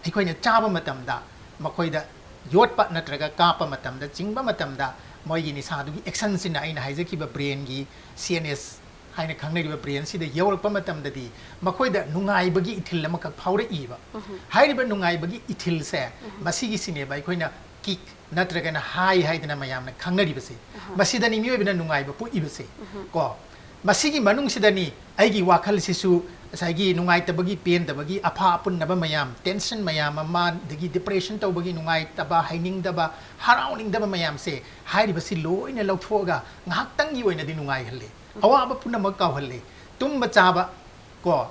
ꯑꯩꯈꯣꯏꯅ ꯆꯥꯕ ꯃꯇꯝꯗ ꯃꯈꯣꯏꯗ ꯌꯣꯠꯄ ꯅꯠꯇ꯭ꯔꯒ ꯀꯥꯞꯄ ꯃꯇꯝꯗ, ꯆꯤꯡꯕ ꯃꯇꯝꯗ, ꯃꯣꯏꯒꯤ ꯅꯤꯁꯥꯗꯨꯒꯤ ꯑꯦꯛꯁꯟꯁꯤꯅ, ꯑꯩꯅ ꯍꯥꯏꯖꯈꯤꯕ ꯕ꯭ꯔꯦꯟꯒꯤ, ꯁꯤ ꯑꯦꯟ ꯑꯦꯁ ꯍꯥꯏꯅ ꯈꯪꯅꯔꯤꯕ ꯕ꯭ꯔꯦꯟꯁꯤꯗ ꯌꯧꯔꯛꯄ ꯃꯇꯝꯗꯗꯤ, ꯃꯈꯣꯏꯗ ꯅꯨꯡꯉꯥꯏꯕꯒꯤ ꯏꯊꯤꯜ ꯑꯃꯈꯛ ꯐꯥꯎꯔꯛꯏꯕ꯫ ꯍꯥꯏꯔꯤꯕ ꯅꯨꯡꯉꯥꯏꯕꯒꯤ ꯏꯊꯤꯜꯁꯦ, ꯃꯁꯤꯒꯤꯁꯤꯅꯦꯕ ꯑꯩꯈꯣꯏꯅ ꯀꯤꯛ ꯅꯠꯇ꯭ꯔꯒꯅ ꯍꯥꯏ ꯍꯥꯏꯗꯅ ꯃꯌꯥꯝꯅ ꯈꯪꯅꯔꯤꯕꯁꯦ꯫ ꯃꯁꯤꯗꯅꯤ ꯃꯤꯑꯣꯏꯕꯅ ꯅꯨꯡꯉꯥꯏꯕ ꯄꯣꯛꯏꯕꯁꯦ꯫ ꯀꯣ, ꯃꯁꯤꯒꯤ ꯃꯅꯨꯡꯁꯤꯗꯅꯤ ꯑꯩꯒꯤ ꯋꯥꯈꯜꯁꯤꯁꯨ ꯉꯁꯥꯏꯒꯤ ꯅꯨꯡꯉꯥꯏꯇꯕꯒꯤ, ꯄꯦꯟꯗꯕꯒꯤ, ꯑꯐꯥ ꯑꯄꯨꯟꯅꯕ ꯃꯌꯥꯝ, ꯇꯦꯟꯁꯟ ꯃꯌꯥꯝ ꯑꯃ, ꯑꯗꯒꯤ ꯗꯤꯄ꯭ꯔꯦꯁꯟ ꯇꯧꯕꯒꯤ, ꯅꯨꯡꯉꯥꯏꯇꯕ, ꯍꯩꯅꯤꯡꯗꯕ, ꯍꯔꯥꯎꯅꯤꯡꯗꯕ ꯃꯌꯥꯝꯁꯦ, ꯍꯥꯏꯔꯤꯕꯁꯤ ꯂꯣꯏꯅ ꯂꯧꯊꯣꯛꯑꯒ ꯉꯥꯏꯍꯥꯛꯇꯪꯒꯤ ꯑꯣꯏꯅꯗꯤ ꯅꯨꯡꯉꯥꯏꯍꯜꯂꯦ꯫ ꯑꯋꯥꯕ ꯄꯨꯝꯅꯃꯛ ꯀꯥꯎꯍꯜꯂꯦ꯫ ꯇꯨꯝꯕ ꯆꯥꯕ, ꯀꯣ,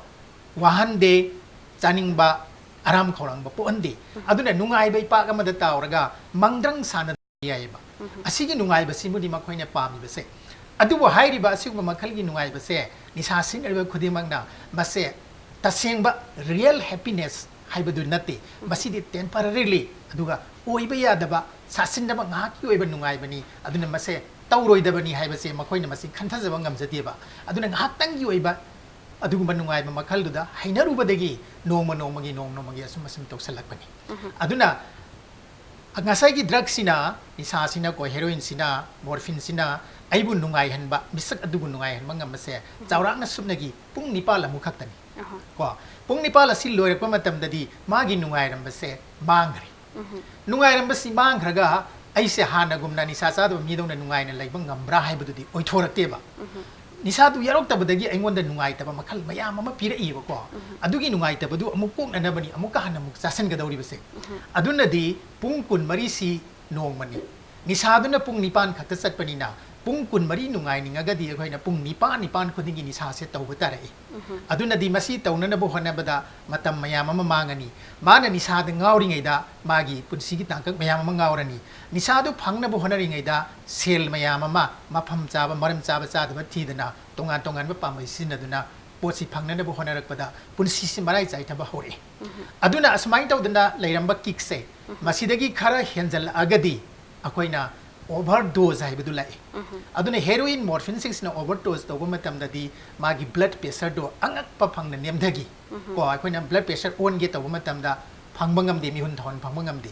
ꯋꯥꯍꯟꯗꯦ, ꯆꯥꯅꯤꯡꯕ, ꯑꯔꯥꯝ ꯈꯧꯔꯥꯡꯕ ꯄꯣꯛꯍꯟꯗꯦ꯫ ꯑꯗꯨꯅ ꯅꯨꯡꯉꯥꯏꯕ ꯏꯄꯥꯛ ꯑꯃꯗ ꯇꯥꯎꯔꯒ ꯃꯪꯗ꯭ꯔꯪ ꯁꯥꯟꯅ ꯌꯥꯏꯑꯕ꯫ ꯑꯁꯤꯒꯤ ꯅꯨꯡꯉꯥꯏꯕꯁꯤꯕꯨꯗꯤ ꯃꯈꯣꯏꯅ ꯄꯥꯝꯃꯤꯕꯁꯦ꯫ ꯑꯗꯨꯕꯨ ꯍꯥꯏꯔꯤꯕ ꯑꯁꯤꯒꯨꯝꯕ ꯃꯈꯜꯒꯤ ꯅꯨꯡꯉꯥꯏꯕꯁꯦ ꯅꯤꯁꯥ ꯁꯤꯖꯤꯟꯅꯔꯤꯕ ꯈꯨꯗꯤꯡꯃꯛꯅ ꯃꯁꯦ ꯇꯁꯦꯡꯕ ꯔꯤꯌꯦꯜ ꯍꯦꯄꯤꯅꯦꯁ ꯍꯥꯏꯕꯗꯨ ꯅꯠꯇꯦ꯫ ꯃꯁꯤꯗꯤ ꯇꯦꯝꯄꯔꯔꯤꯂꯤ, ꯑꯗꯨꯒ ꯑꯣꯏꯕ ꯌꯥꯗꯕ, ꯁꯥꯁꯤꯟꯅꯕ ꯉꯥꯏꯍꯥꯛꯀꯤ ꯑꯣꯏꯕ ꯅꯨꯡꯉꯥꯏꯕꯅꯤ꯫ ꯑꯗꯨꯅ ꯃꯁꯦ ꯇꯧꯔꯣꯏꯗꯕꯅꯤ ꯍꯥꯏꯕꯁꯦ ꯃꯈꯣꯏꯅ ꯃꯁꯤ ꯈꯟꯊꯖꯕ ꯉꯝꯖꯗꯦꯕ꯫ ꯑꯗꯨꯅ ꯉꯥꯏꯍꯥꯛꯇꯪꯒꯤ ꯑꯣꯏꯕ ꯑꯗꯨꯒꯨꯝꯕ ꯅꯨꯡꯉꯥꯏꯕ ꯃꯈꯜꯗꯨꯗ ꯍꯩꯅꯔꯨꯕꯗꯒꯤ ꯅꯣꯡꯃ ꯅꯣꯡꯃꯒꯤ, ꯅꯣꯡꯃ ꯅꯣꯡꯃꯒꯤ ꯑꯁꯨꯝ ꯑꯁꯨꯝ ꯇꯧꯁꯜꯂꯛꯄꯅꯤ꯫ ꯑꯗꯨꯅ ꯉꯁꯥꯏꯒꯤ ꯗ꯭ꯔꯒꯁꯤꯅ, ꯅꯤꯁꯥꯁꯤꯅꯀꯣ, ꯍꯦꯔꯣꯏꯟꯁꯤꯅ, ꯃꯣꯔꯐꯤꯟꯁꯤꯅ ꯑꯩꯕꯨ ꯅꯨꯡꯉꯥꯏꯍꯟꯕ, ꯃꯤꯁꯛ ꯑꯗꯨꯕꯨ ꯅꯨꯡꯉꯥꯏꯍꯟꯕ ꯉꯝꯕꯁꯦ ꯆꯥꯎꯔꯥꯛꯅ ꯁꯨꯞꯅꯒꯤ ꯄꯨꯡ ꯅꯤꯄꯥꯜ ꯑꯃꯨꯛ ꯈꯛꯇꯅꯤ꯫ ꯀꯣ, ꯄꯨꯡ ꯅꯤꯄꯥꯜ ꯑꯁꯤ ꯂꯣꯏꯔꯛꯄ ꯃꯇꯝꯗꯗꯤ ꯃꯥꯒꯤ ꯅꯨꯡꯉꯥꯏꯔꯝꯕꯁꯦ ꯃꯥꯡꯈ꯭ꯔꯦ꯫ ꯅꯨꯡꯉꯥꯏꯔꯝꯕꯁꯤ ꯃꯥꯡꯈ꯭ꯔꯒ ꯑꯩꯁꯦ ꯍꯥꯟꯅꯒꯨꯝꯅ ꯅꯤꯁꯥ ꯆꯥꯗꯕ ꯃꯤꯗꯧꯅ ꯅꯨꯡꯉꯥꯏꯅ ꯂꯩꯕ ꯉꯝꯕ꯭ꯔꯥ ꯍꯥꯏꯕꯗꯨꯗꯤ ꯑꯣꯏꯊꯣꯔꯛꯇꯦꯕ꯫ ꯅꯤꯁꯥꯗꯨ ꯌꯥꯎꯔꯛꯇꯕꯗꯒꯤ ꯑꯩꯉꯣꯟꯗ ꯅꯨꯡꯉꯥꯏꯇꯕ ꯃꯈꯜ ꯃꯌꯥꯝ ꯑꯃ ꯄꯤꯔꯛꯏꯕꯀꯣ꯫ ꯑꯗꯨꯒꯤ ꯅꯨꯡꯉꯥꯏꯇꯕꯗꯨ ꯑꯃꯨꯛ ꯀꯣꯛꯅꯅꯕꯅꯤ ꯑꯃꯨꯛꯀ ꯍꯟꯅ ꯑꯃꯨꯛ ꯆꯥꯁꯤꯟꯒꯗꯧꯔꯤꯕꯁꯦ꯫ ꯑꯗꯨꯅꯗꯤ ꯄꯨꯡ ꯀꯨꯟꯃꯔꯤꯁꯤ ꯅꯣꯡꯃꯅꯤ꯫ ꯅꯤꯁꯥꯗꯨꯅ ꯄꯨꯡ ꯅꯤꯄꯥꯟ ꯈꯛꯇ ꯆꯠꯄꯅꯤꯅ ꯄꯨꯡ ꯀꯨꯟꯃꯔꯤ ꯅꯨꯡꯉꯥꯏꯅꯤꯡꯉꯒꯗꯤ ꯑꯩꯈꯣꯏꯅ ꯄꯨꯡ ꯅꯤꯄꯥꯟ, ꯅꯤꯄꯥꯟ ꯈꯨꯗꯤꯡꯒꯤ ꯅꯤꯁꯥꯁꯦ ꯇꯧꯕ ꯇꯥꯔꯛꯏ꯫ ꯑꯗꯨꯅꯗꯤ ꯃꯁꯤ ꯇꯧꯅꯅꯕ ꯍꯣꯠꯅꯕꯗ ꯃꯇꯝ ꯃꯌꯥꯝ ꯑꯃ ꯃꯥꯡꯉꯅꯤ꯫ ꯃꯥꯅ ꯅꯤꯁꯥꯗ ꯉꯥꯎꯔꯤꯉꯩꯗ ꯃꯥꯒꯤ ꯄꯨꯟꯁꯤꯒꯤ ꯇꯥꯡꯀꯛ ꯃꯌꯥꯝ ꯑꯃ ꯉꯥꯎꯔꯅꯤ꯫ ꯅꯤꯁꯥꯗꯨ ꯐꯪꯅꯕ ꯍꯣꯠꯅꯔꯤꯉꯩꯗ ꯁꯦꯜ ꯃꯌꯥꯝ ꯑꯃ ꯃꯐꯝ ꯆꯥꯕ, ꯃꯔꯝ ꯆꯥꯕ, ꯆꯥꯗꯕ ꯊꯤꯗꯅ ꯇꯣꯉꯥꯟ ꯇꯣꯉꯥꯟꯕ ꯄꯥꯝꯕꯩ ꯁꯤꯖꯤꯟꯅꯗꯨꯅ ꯄꯣꯠꯁꯤ ꯐꯪꯅꯅꯕ ꯍꯣꯠꯅꯔꯛꯄꯗ ꯄꯨꯟꯁꯤꯁꯤ ꯃꯔꯥꯏ ꯆꯥꯏꯊꯕ ꯍꯧꯔꯛꯏ꯫ ꯑꯗꯨꯅ ꯑꯁꯨꯃꯥꯏꯅ ꯇꯧꯗꯅ ꯂꯩꯔꯝꯕ ꯀꯤꯛꯁꯦ ꯃꯁꯤꯗꯒꯤ ꯈꯔ ꯍꯦꯟꯖꯜꯂꯛꯑꯒꯗꯤ ꯑꯩꯈꯣꯏꯅ ꯑꯣꯚꯔ ꯗꯣꯁ ꯍꯥꯏꯕꯗꯨ ꯂꯥꯛꯏ꯫ ꯑꯗꯨꯅ ꯍꯦꯔꯣꯏꯟ, ꯃꯣꯔꯐꯤꯟꯁꯤꯡꯁꯤꯅ ꯑꯣꯚꯔ ꯗꯣꯁ ꯇꯧꯕ ꯃꯇꯝꯗꯗꯤ ꯃꯥꯒꯤ ꯕ꯭ꯂꯗ ꯄ꯭ꯔꯦꯁꯔꯗꯣ ꯑꯉꯛꯄ ꯐꯪꯅ ꯅꯦꯝꯊꯈꯤ꯫ ꯀꯣ, ꯑꯩꯈꯣꯏꯅ ꯕ꯭ꯂꯗ ꯄ꯭ꯔꯦꯁꯔ ꯑꯣꯟꯒꯦ ꯇꯧꯕ ꯃꯇꯝꯗ ꯐꯪꯕ ꯉꯝꯗꯦ, ꯃꯤꯍꯨꯟ ꯊꯥꯍꯨꯟ ꯐꯪꯕ ꯉꯝꯗꯦ꯫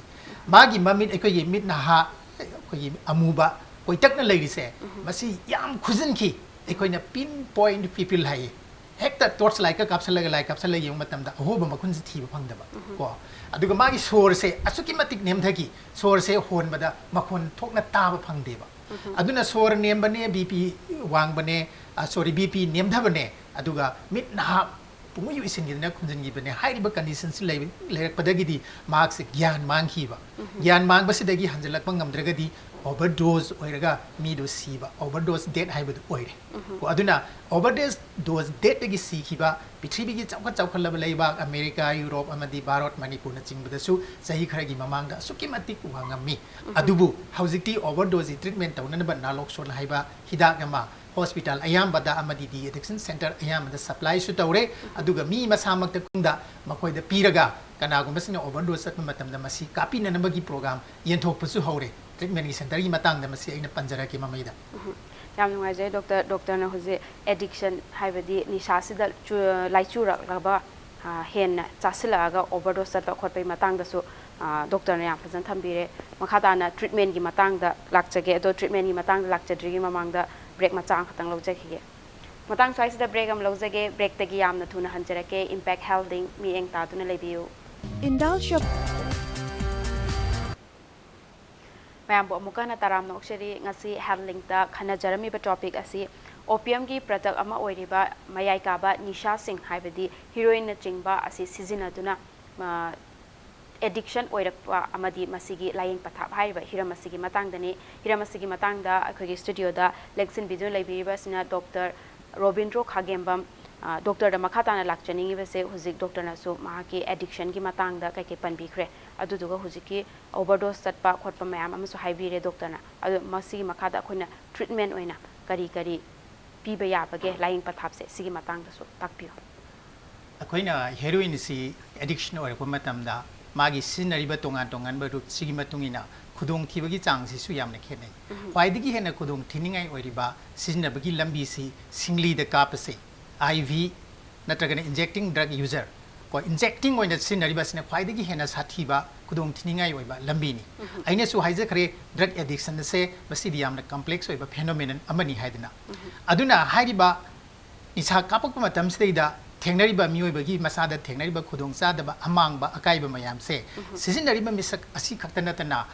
ꯃꯥꯒꯤ ꯃꯃꯤꯠ, ꯑꯩꯈꯣꯏꯒꯤ ꯃꯤꯠ ꯅꯍꯥ, ꯑꯩꯈꯣꯏꯒꯤ ꯑꯃꯨꯕ ꯀꯣꯏꯇꯛꯅ ꯂꯩꯔꯤꯁꯦ, ꯃꯁꯤ ꯌꯥꯝ ꯈꯨꯖꯤꯟꯈꯤ꯫ ꯑꯩꯈꯣꯏꯅ ꯄꯤꯟ ꯄꯣꯏꯟꯠ ꯄꯤꯄꯤꯜ ꯍꯥꯏꯌꯦ꯫ ꯍꯦꯛꯇ ꯇꯣꯔꯆ ꯂꯥꯏꯠꯀ ꯀꯥꯞꯁꯜꯂꯒ, ꯂꯥꯏꯠ ꯀꯥꯞꯁꯜꯂꯒ ꯌꯦꯡꯕ ꯃꯇꯝꯗ ꯑꯍꯣꯕ ꯃꯈꯨꯟꯁꯤ ꯊꯤꯕ ꯐꯪꯗꯕ ꯀꯣ꯫ ꯑꯗꯨꯒ ꯃꯥꯒꯤ ꯁꯣꯔꯁꯦ ꯑꯁꯨꯛꯀꯤ ꯃꯇꯤꯛ ꯅꯦꯝꯊꯈꯤ, ꯁꯣꯔꯁꯦ ꯍꯣꯟꯕꯗ ꯃꯈꯣꯟ ꯊꯣꯛꯅ ꯇꯥꯕ ꯐꯪꯗꯦꯕ꯫ ꯑꯗꯨꯅ ꯁꯣꯔ ꯅꯦꯝꯕꯅꯦ, ꯕꯤ ꯄꯤ ꯋꯥꯡꯕꯅꯦ, ꯁꯣꯔꯤ, ꯕꯤ ꯄꯤ ꯅꯦꯝꯊꯕꯅꯦ, ꯑꯗꯨꯒ ꯃꯤꯠ ꯅꯍꯥ ꯄꯨꯡꯎꯏ ꯎꯏꯁꯤꯟꯈꯤꯗꯅ ꯈꯨꯝꯖꯤꯟꯈꯤꯕꯅꯦ꯫ ꯍꯥꯏꯔꯤꯕ ꯀꯟꯗꯤꯁꯟꯁꯤ ꯂꯩ-, ꯂꯩꯔꯛꯄꯗꯒꯤꯗꯤ ꯃꯍꯥꯛꯁꯦ ꯒ꯭ꯌꯥꯟ ꯃꯥꯡꯈꯤꯕ꯫ ꯒ꯭ꯌꯥꯟ ꯃꯥꯡꯕꯁꯤꯗꯒꯤ ꯍꯟꯖꯤꯜꯂꯛꯄ ꯉꯝꯗ꯭ꯔꯒꯗꯤ ꯑꯣꯚꯔ ꯗꯣꯁ ꯑꯣꯏꯔꯒ ꯃꯤꯗꯨ ꯁꯤꯕ, ꯑꯣꯚꯔ ꯗꯣꯁ ꯗꯦꯠ ꯍꯥꯏꯕꯗꯨ ꯑꯣꯏꯔꯦ꯫ ꯀꯣ, ꯑꯗꯨꯅ ꯑꯣꯚꯔ ꯗꯣꯁ, ꯗꯣꯁ ꯗꯦꯠꯇꯒꯤ ꯁꯤꯈꯤꯕ ꯄ꯭ꯔꯤꯊꯤꯕꯤꯒꯤ ꯆꯥꯎꯈꯠ ꯆꯥꯎꯈꯠꯂꯕ ꯂꯩꯕꯥꯛ ꯑꯃꯦꯔꯤꯀꯥ, ꯌꯨꯔꯣꯞ ꯑꯃꯗꯤ ꯚꯥꯔꯠ, ꯃꯅꯤꯄꯨꯔꯅꯆꯤꯡꯕꯗꯁꯨ ꯆꯍꯤ ꯈꯔꯒꯤ ꯃꯃꯥꯡꯗ ꯑꯁꯨꯛꯀꯤ ꯃꯇꯤꯛ ꯋꯥꯡꯉꯝꯃꯤ꯫ ꯑꯗꯨꯕꯨ ꯍꯧꯖꯤꯛꯇꯤ ꯑꯣꯚꯔ ꯗꯣꯁꯀꯤ ꯇ꯭ꯔꯤꯠꯃꯦꯟ ꯇꯧꯅꯅꯕ ꯅꯥꯂꯣꯛꯁꯣꯟ ꯍꯥꯏꯕ ꯍꯤꯗꯥꯛ ꯑꯃ ꯍꯣꯁꯄꯤꯇꯥꯜ ꯑꯌꯥꯝꯕꯗ ꯑꯃꯗꯤ ꯗꯤ ꯑꯦꯗꯤꯛꯁꯟ ꯁꯦꯟꯇꯔ ꯑꯌꯥꯝꯕꯗ ꯁꯄ꯭ꯂꯥꯏꯁꯨ ꯇꯧꯔꯦ꯫ ꯑꯗꯨꯒ ꯃꯤ ꯃꯁꯥꯃꯛꯇ ꯈꯨꯡꯗ ꯃꯈꯣꯏꯗ ꯄꯤꯔꯒ ꯀꯅꯥꯒꯨꯝꯕꯁꯤꯅ ꯑꯣꯚꯔ ꯗꯣꯁ ꯆꯠꯄ ꯃꯇꯝꯗ ꯃꯁꯤ ꯀꯥꯞꯄꯤꯅꯅꯕꯒꯤ ꯄ꯭ꯔꯣꯒ꯭ꯔꯥꯝ ꯌꯦꯟꯊꯣꯛꯄꯁꯨ ꯍꯧꯔꯦ꯫ ꯇ꯭ꯔꯤꯠꯃꯦꯟꯒꯤ ꯁꯦꯟꯇꯔꯒꯤ ꯃꯇꯥꯡꯗ ꯃꯁꯤ ꯑꯩꯅ ꯄꯟꯖꯔꯛꯀꯦ ꯃꯃꯩꯗ꯫ ꯌꯥꯝ ꯅꯨꯡꯉꯥꯏꯖꯩ ꯗꯣꯛꯇꯔ꯫ ꯗꯣꯛꯇꯔꯅ ꯍꯧꯖꯤꯛ ꯑꯦꯗꯤꯛꯁꯟ ꯍꯥꯏꯕꯗꯤ ꯅꯤꯁꯥꯁꯤꯗ ꯆꯨ-, ꯂꯥꯏꯆꯨꯔꯛꯂꯕ, ꯑ, ꯍꯦꯟꯅ ꯆꯥꯁꯤꯜꯂꯛꯑꯒ ꯑꯣꯚꯔ ꯗꯣꯁ ꯆꯠꯄ ꯈꯣꯠꯄꯒꯤ ꯃꯇꯥꯡꯗꯁꯨ, ꯑ, ꯗꯣꯛꯇꯔꯅ ꯌꯥꯝ ꯐꯖꯅ ꯊꯝꯕꯤꯔꯦ꯫ ꯃꯈꯥ ꯇꯥꯅ ꯇ꯭ꯔꯤꯠꯃꯦꯟꯒꯤ ꯃꯇꯥꯡꯗ ꯂꯥꯛꯆꯒꯦ꯫ ꯑꯗꯣ ꯇ꯭ꯔꯤꯠꯃꯦꯟꯒꯤ ꯃꯇꯥꯡꯗ ꯂꯥꯛꯆꯗ꯭ꯔꯤꯉꯩ ꯃꯃꯥꯡꯗ ꯕ꯭ꯔꯦꯛ ꯃꯆꯥ ꯑꯃꯈꯛꯇꯪ ꯂꯧꯖꯈꯤꯒꯦ꯫ ꯃꯇꯥꯡ ꯁ꯭ꯋꯥꯏꯁꯤꯗ ꯕ꯭ꯔꯦꯛ ꯑꯃ ꯂꯧꯖꯒꯦ꯫ ꯕ꯭ꯔꯦꯛꯇꯒꯤ ꯌꯥꯝꯅ ꯊꯨꯅ ꯍꯟꯖꯔꯛꯀꯦ꯫ ꯏꯝꯄꯦꯛ ꯍꯦꯜꯊ ꯂꯤꯡ ꯃꯤꯠꯌꯦꯡ ꯇꯥꯗꯨꯅ ꯂꯩꯕꯤꯌꯨ꯫ Indulge your ꯃꯌꯥꯝꯕꯨ ꯑꯃꯨꯛꯀ ꯍꯟꯅ ꯇꯔꯥꯝꯅ ꯑꯣꯛꯆꯔꯤ꯫ ꯉꯁꯤ ꯍꯦꯜꯊ ꯂꯤꯡꯇ ꯈꯟꯅꯖꯔꯝꯃꯤꯕ ꯇꯣꯄꯤꯛ ꯑꯁꯤ ꯑꯣꯄꯤꯌꯝꯒꯤ ꯄ꯭ꯔꯗꯛ ꯑꯃ ꯑꯣꯏꯔꯤꯕ ꯃꯌꯥꯏ ꯀꯥꯕ ꯅꯤꯁꯥꯁꯤꯡ, ꯍꯥꯏꯕꯗꯤ ꯍꯤꯔꯣꯏꯟꯅꯆꯤꯡꯕ ꯑꯁꯤ ꯁꯤꯖꯤꯟꯅꯗꯨꯅ, ꯑ, ꯑꯦꯗꯤꯛꯁꯟ ꯑꯣꯏꯔꯛꯄ ꯑꯃꯗꯤ ꯃꯁꯤꯒꯤ ꯂꯥꯏꯌꯦꯡ ꯄꯊꯥꯞ ꯍꯥꯏꯔꯤꯕ ꯍꯤꯔꯝ ꯑꯁꯤꯒꯤ ꯃꯇꯥꯡꯗꯅꯤ꯫ ꯍꯤꯔꯝ ꯑꯁꯤꯒꯤ ꯃꯇꯥꯡꯗ ꯑꯩꯈꯣꯏꯒꯤ ꯁ꯭ꯇꯨꯗꯤꯑꯣꯗ ꯂꯦꯡꯁꯤꯟꯕꯤꯗꯨꯅ ꯂꯩꯕꯤꯔꯤꯕ ꯑꯁꯤꯅ ꯗꯣꯛꯇꯔ ꯔꯣꯕꯤꯟꯗ꯭ꯔꯣ ꯈꯥꯒꯦꯝꯕꯝ꯫ ꯑ, ꯗꯣꯛꯇꯔꯗ ꯃꯈꯥ ꯇꯥꯅ ꯂꯥꯛꯆꯅꯤꯡꯉꯤꯕꯁꯦ, ꯍꯧꯖꯤꯛ ꯗꯣꯛꯇꯔꯅꯁꯨ ꯃꯍꯥꯛꯀꯤ ꯑꯦꯗꯤꯛꯁꯟꯒꯤ ꯃꯇꯥꯡꯗ ꯀꯩꯀꯩ ꯄꯟꯕꯤꯈ꯭ꯔꯦ, ꯑꯗꯨꯗꯨꯒ ꯍꯧꯖꯤꯛꯀꯤ ꯑꯣꯚꯔꯗꯣꯁ ꯆꯠꯄ ꯈꯣꯠꯄ ꯃꯌꯥꯝ ꯑꯃꯁꯨ ꯍꯥꯏꯕꯤꯔꯦ ꯗꯣꯛꯇꯔꯅ꯫ ꯑꯗꯣ ꯃꯁꯤꯒꯤ ꯃꯈꯥꯗ ꯑꯩꯈꯣꯏꯅ ꯇ꯭ꯔꯤꯠꯃꯦꯟ ꯑꯣꯏꯅ ꯀꯔꯤ ꯀꯔꯤ ꯄꯤꯕ ꯌꯥꯕꯒꯦ ꯂꯥꯏꯌꯦꯡ ꯄꯊꯥꯞꯁꯦ, ꯁꯤꯒꯤ ꯃꯇꯥꯡꯗꯁꯨ ꯇꯥꯛꯄꯤꯌꯨ꯫ ꯑꯩꯈꯣꯏꯅ ꯍꯦꯔꯣꯏꯟꯁꯤ ꯑꯦꯗꯤꯛꯁꯟ ꯑꯣꯏꯔꯛꯄ ꯃꯇꯝꯗ ꯃꯥꯒꯤ ꯁꯤꯖꯤꯟꯅꯔꯤꯕ ꯇꯣꯉꯥꯟ ꯇꯣꯉꯥꯟꯕ ꯔꯨꯠꯁꯤꯒꯤ ꯃꯇꯨꯡ ꯏꯟꯅ ꯈꯨꯗꯣꯡꯊꯤꯕꯒꯤ ꯆꯥꯡꯁꯤꯁꯨ ꯌꯥꯝꯅ ꯈꯦꯠꯅꯩ꯫ ꯈ꯭ꯋꯥꯏꯗꯒꯤ ꯍꯦꯟꯅ ꯈꯨꯗꯣꯡꯊꯤꯅꯤꯡꯉꯥꯏ ꯑꯣꯏꯔꯤꯕ ꯁꯤꯖꯤꯟꯅꯕꯒꯤ ꯂꯝꯕꯤꯁꯤ ꯁꯤꯡꯂꯤꯗ ꯀꯥꯞꯄꯁꯦ, ꯑꯥꯏ ꯚꯤ ꯅꯠꯇ꯭ꯔꯒꯅ ꯏꯟꯖꯦꯛꯇꯤꯡ ꯗ꯭ꯔꯒ ꯌꯨꯖꯔ, ꯀꯣ, ꯏꯟꯖꯦꯛꯇꯤꯡ ꯑꯣꯏꯅ ꯁꯤꯖꯤꯟꯅꯔꯤꯕ ꯑꯁꯤꯅ ꯈ꯭ꯋꯥꯏꯗꯒꯤ ꯍꯦꯟꯅ ꯁꯥꯊꯤꯕ ꯈꯨꯗꯣꯡꯊꯤꯅꯤꯡꯉꯥꯏ ꯑꯣꯏꯕ ꯂꯝꯕꯤꯅꯤ꯫ ꯑꯩꯅꯁꯨ ꯍꯥꯏꯖꯈ꯭ꯔꯦ, ꯗ꯭ꯔꯒ ꯑꯦꯗꯤꯛꯁꯟ ꯑꯁꯦ ꯃꯁꯤꯗꯤ ꯌꯥꯝꯅ ꯀꯝꯄ꯭ꯂꯦꯛꯁ ꯑꯣꯏꯕ ꯐꯦꯅꯣꯃꯦꯅꯟ ꯑꯃꯅꯤ ꯍꯥꯏꯗꯅ꯫ ꯑꯗꯨꯅ ꯍꯥꯏꯔꯤꯕ ꯅꯤꯁꯥ ꯀꯥꯞꯄꯛꯄ ꯃꯇꯝꯁꯤꯗꯩꯗ ꯊꯦꯡꯅꯔꯤꯕ ꯃꯤꯑꯣꯏꯕꯒꯤ ꯃꯁꯥꯗ ꯊꯦꯡꯅꯔꯤꯕ ꯈꯨꯗꯣꯡꯆꯥꯗꯕ, ꯑꯃꯥꯡꯕ, ꯑꯀꯥꯏꯕ ꯃꯌꯥꯝꯁꯦ ꯁꯤꯖꯤꯟꯅꯔꯤꯕ ꯃꯤꯁꯛ ꯑꯁꯤ ꯈꯛꯇ ꯅꯠꯇꯅ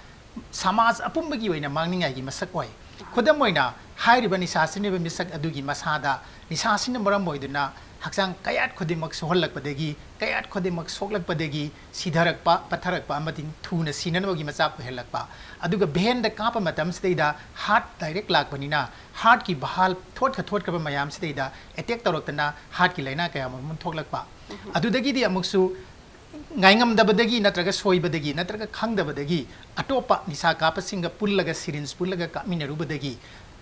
ꯁꯃꯥꯖ ꯑꯄꯨꯝꯕꯒꯤ ꯑꯣꯏꯅ ꯃꯥꯡꯅꯤꯡꯉꯥꯏꯒꯤ ꯃꯁꯛ ꯑꯣꯏ꯫ ꯈꯨꯗꯝ ꯑꯣꯏꯅ, ꯍꯥꯏꯔꯤꯕ ꯅꯤꯁꯥ ꯁꯤꯖꯤꯟꯅꯕ ꯃꯤꯁꯛ ꯑꯗꯨꯒꯤ ꯃꯁꯥꯗ ꯅꯤꯁꯥꯁꯤꯅ ꯃꯔꯝ ꯑꯣꯏꯗꯨꯅ ꯍꯛꯆꯥꯡ ꯀꯌꯥꯠ ꯈꯨꯗꯤꯡꯃꯛ ꯁꯣꯛꯍꯜꯂꯛꯄꯗꯒꯤ, ꯀꯌꯥꯠ ꯈꯨꯗꯤꯡꯃꯛ ꯁꯣꯛꯂꯛꯄꯗꯒꯤ ꯁꯤꯊꯔꯛꯄ, ꯄꯠꯊꯔꯛꯄ ꯑꯃꯗꯤ ꯊꯨꯅ ꯁꯤꯅꯅꯕꯒꯤ ꯃꯆꯥꯛ ꯑꯣꯏꯍꯜꯂꯛꯄ꯫ ꯑꯗꯨꯒ ꯚꯦꯟꯗ ꯀꯥꯞꯄ ꯃꯇꯝꯁꯤꯗꯩꯗ ꯍꯥꯔꯠ ꯗꯥꯏꯔꯦꯛ ꯂꯥꯛꯄꯅꯤꯅ ꯍꯥꯔꯠꯀꯤ ꯚꯥꯜ ꯊꯣꯠꯈ ꯊꯣꯠꯈ꯭ꯔꯕ ꯃꯌꯥꯝꯁꯤꯗꯩꯗ ꯑꯦꯇꯦꯛ ꯇꯧꯔꯛꯇꯅ ꯍꯥꯔꯠꯀꯤ ꯂꯥꯏꯅꯥ ꯀꯌꯥ ꯃꯔꯨꯝ ꯊꯣꯛꯂꯛꯄ꯫ ꯑꯗꯨꯗꯒꯤꯗꯤ ꯑꯃꯨꯛꯁꯨ ꯉꯥꯏꯉꯝꯗꯕꯗꯒꯤ ꯅꯠꯇ꯭ꯔꯒ ꯁꯣꯏꯕꯗꯒꯤ ꯅꯠꯇ꯭ꯔꯒ ꯈꯪꯗꯕꯗꯒꯤ ꯑꯇꯣꯞꯄ ꯅꯤꯁꯥ ꯀꯥꯞꯄꯁꯤꯡꯒ ꯄꯨꯜꯂꯒ, ꯁꯤꯔꯤꯟꯖ ꯄꯨꯜꯂꯒ ꯀꯥꯞꯃꯤꯟꯅꯔꯨꯕꯗꯒꯤ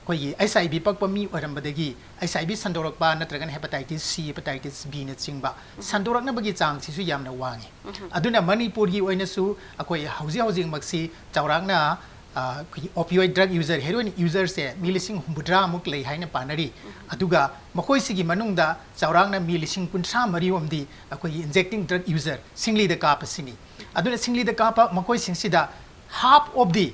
ꯑꯩꯈꯣꯏꯒꯤ ꯑꯩꯆ ꯑꯥꯏ ꯚꯤ ꯄꯛꯄ ꯃꯤ ꯑꯣꯏꯔꯝꯕꯗꯒꯤ ꯑꯩꯆ ꯑꯥꯏ ꯚꯤ ꯁꯟꯗꯣꯔꯛꯄ ꯅꯠꯇ꯭ꯔꯒꯅ ꯍꯦꯄꯥꯇꯥꯏꯇꯤꯁ ꯁꯤ, ꯍꯦꯄꯥꯇꯥꯏꯇꯤꯁ ꯕꯤꯅꯆꯤꯡꯕ ꯁꯟꯗꯣꯔꯛꯅꯕꯒꯤ ꯆꯥꯡꯁꯤꯁꯨ ꯌꯥꯝꯅ ꯋꯥꯡꯉꯤ꯫ ꯑꯗꯨꯅ ꯃꯅꯤꯄꯨꯔꯒꯤ ꯑꯣꯏꯅꯁꯨ ꯑꯩꯈꯣꯏ ꯍꯧꯖꯤꯛ ꯍꯧꯖꯤꯛꯃꯛꯁꯤ ꯆꯥꯎꯔꯥꯛꯅ, ꯑ, ꯑꯩꯈꯣꯏꯒꯤ ꯑꯣꯄꯤꯑꯣꯏꯗ ꯗ꯭ꯔꯒ ꯌꯨꯖꯔ, ꯍꯦꯔꯣꯏꯟ ꯌꯨꯖꯔꯁꯦ ꯃꯤ ꯂꯤꯁꯤꯡ ꯍꯨꯝꯐꯨꯇꯔꯥꯃꯨꯛ ꯂꯩ ꯍꯥꯏꯅ ꯄꯥꯅꯔꯤ꯫ ꯑꯗꯨꯒ ꯃꯈꯣꯏꯁꯤꯒꯤ ꯃꯅꯨꯡꯗ ꯆꯥꯎꯔꯥꯛꯅ ꯃꯤ ꯂꯤꯁꯤꯡ ꯀꯨꯟꯊ꯭ꯔꯥ ꯃꯔꯤ ꯔꯣꯝꯗꯤ ꯑꯩꯈꯣꯏꯒꯤ ꯏꯟꯖꯦꯛꯇꯤꯡ ꯗ꯭ꯔꯒ ꯌꯨꯖꯔ, ꯁꯤꯡꯂꯤꯗ ꯀꯥꯞꯄꯁꯤꯅꯤ꯫ ꯑꯗꯨꯅ ꯁꯤꯡꯂꯤꯗ ꯀꯥꯞꯄ ꯃꯈꯣꯏꯁꯤꯡꯁꯤꯗ half of the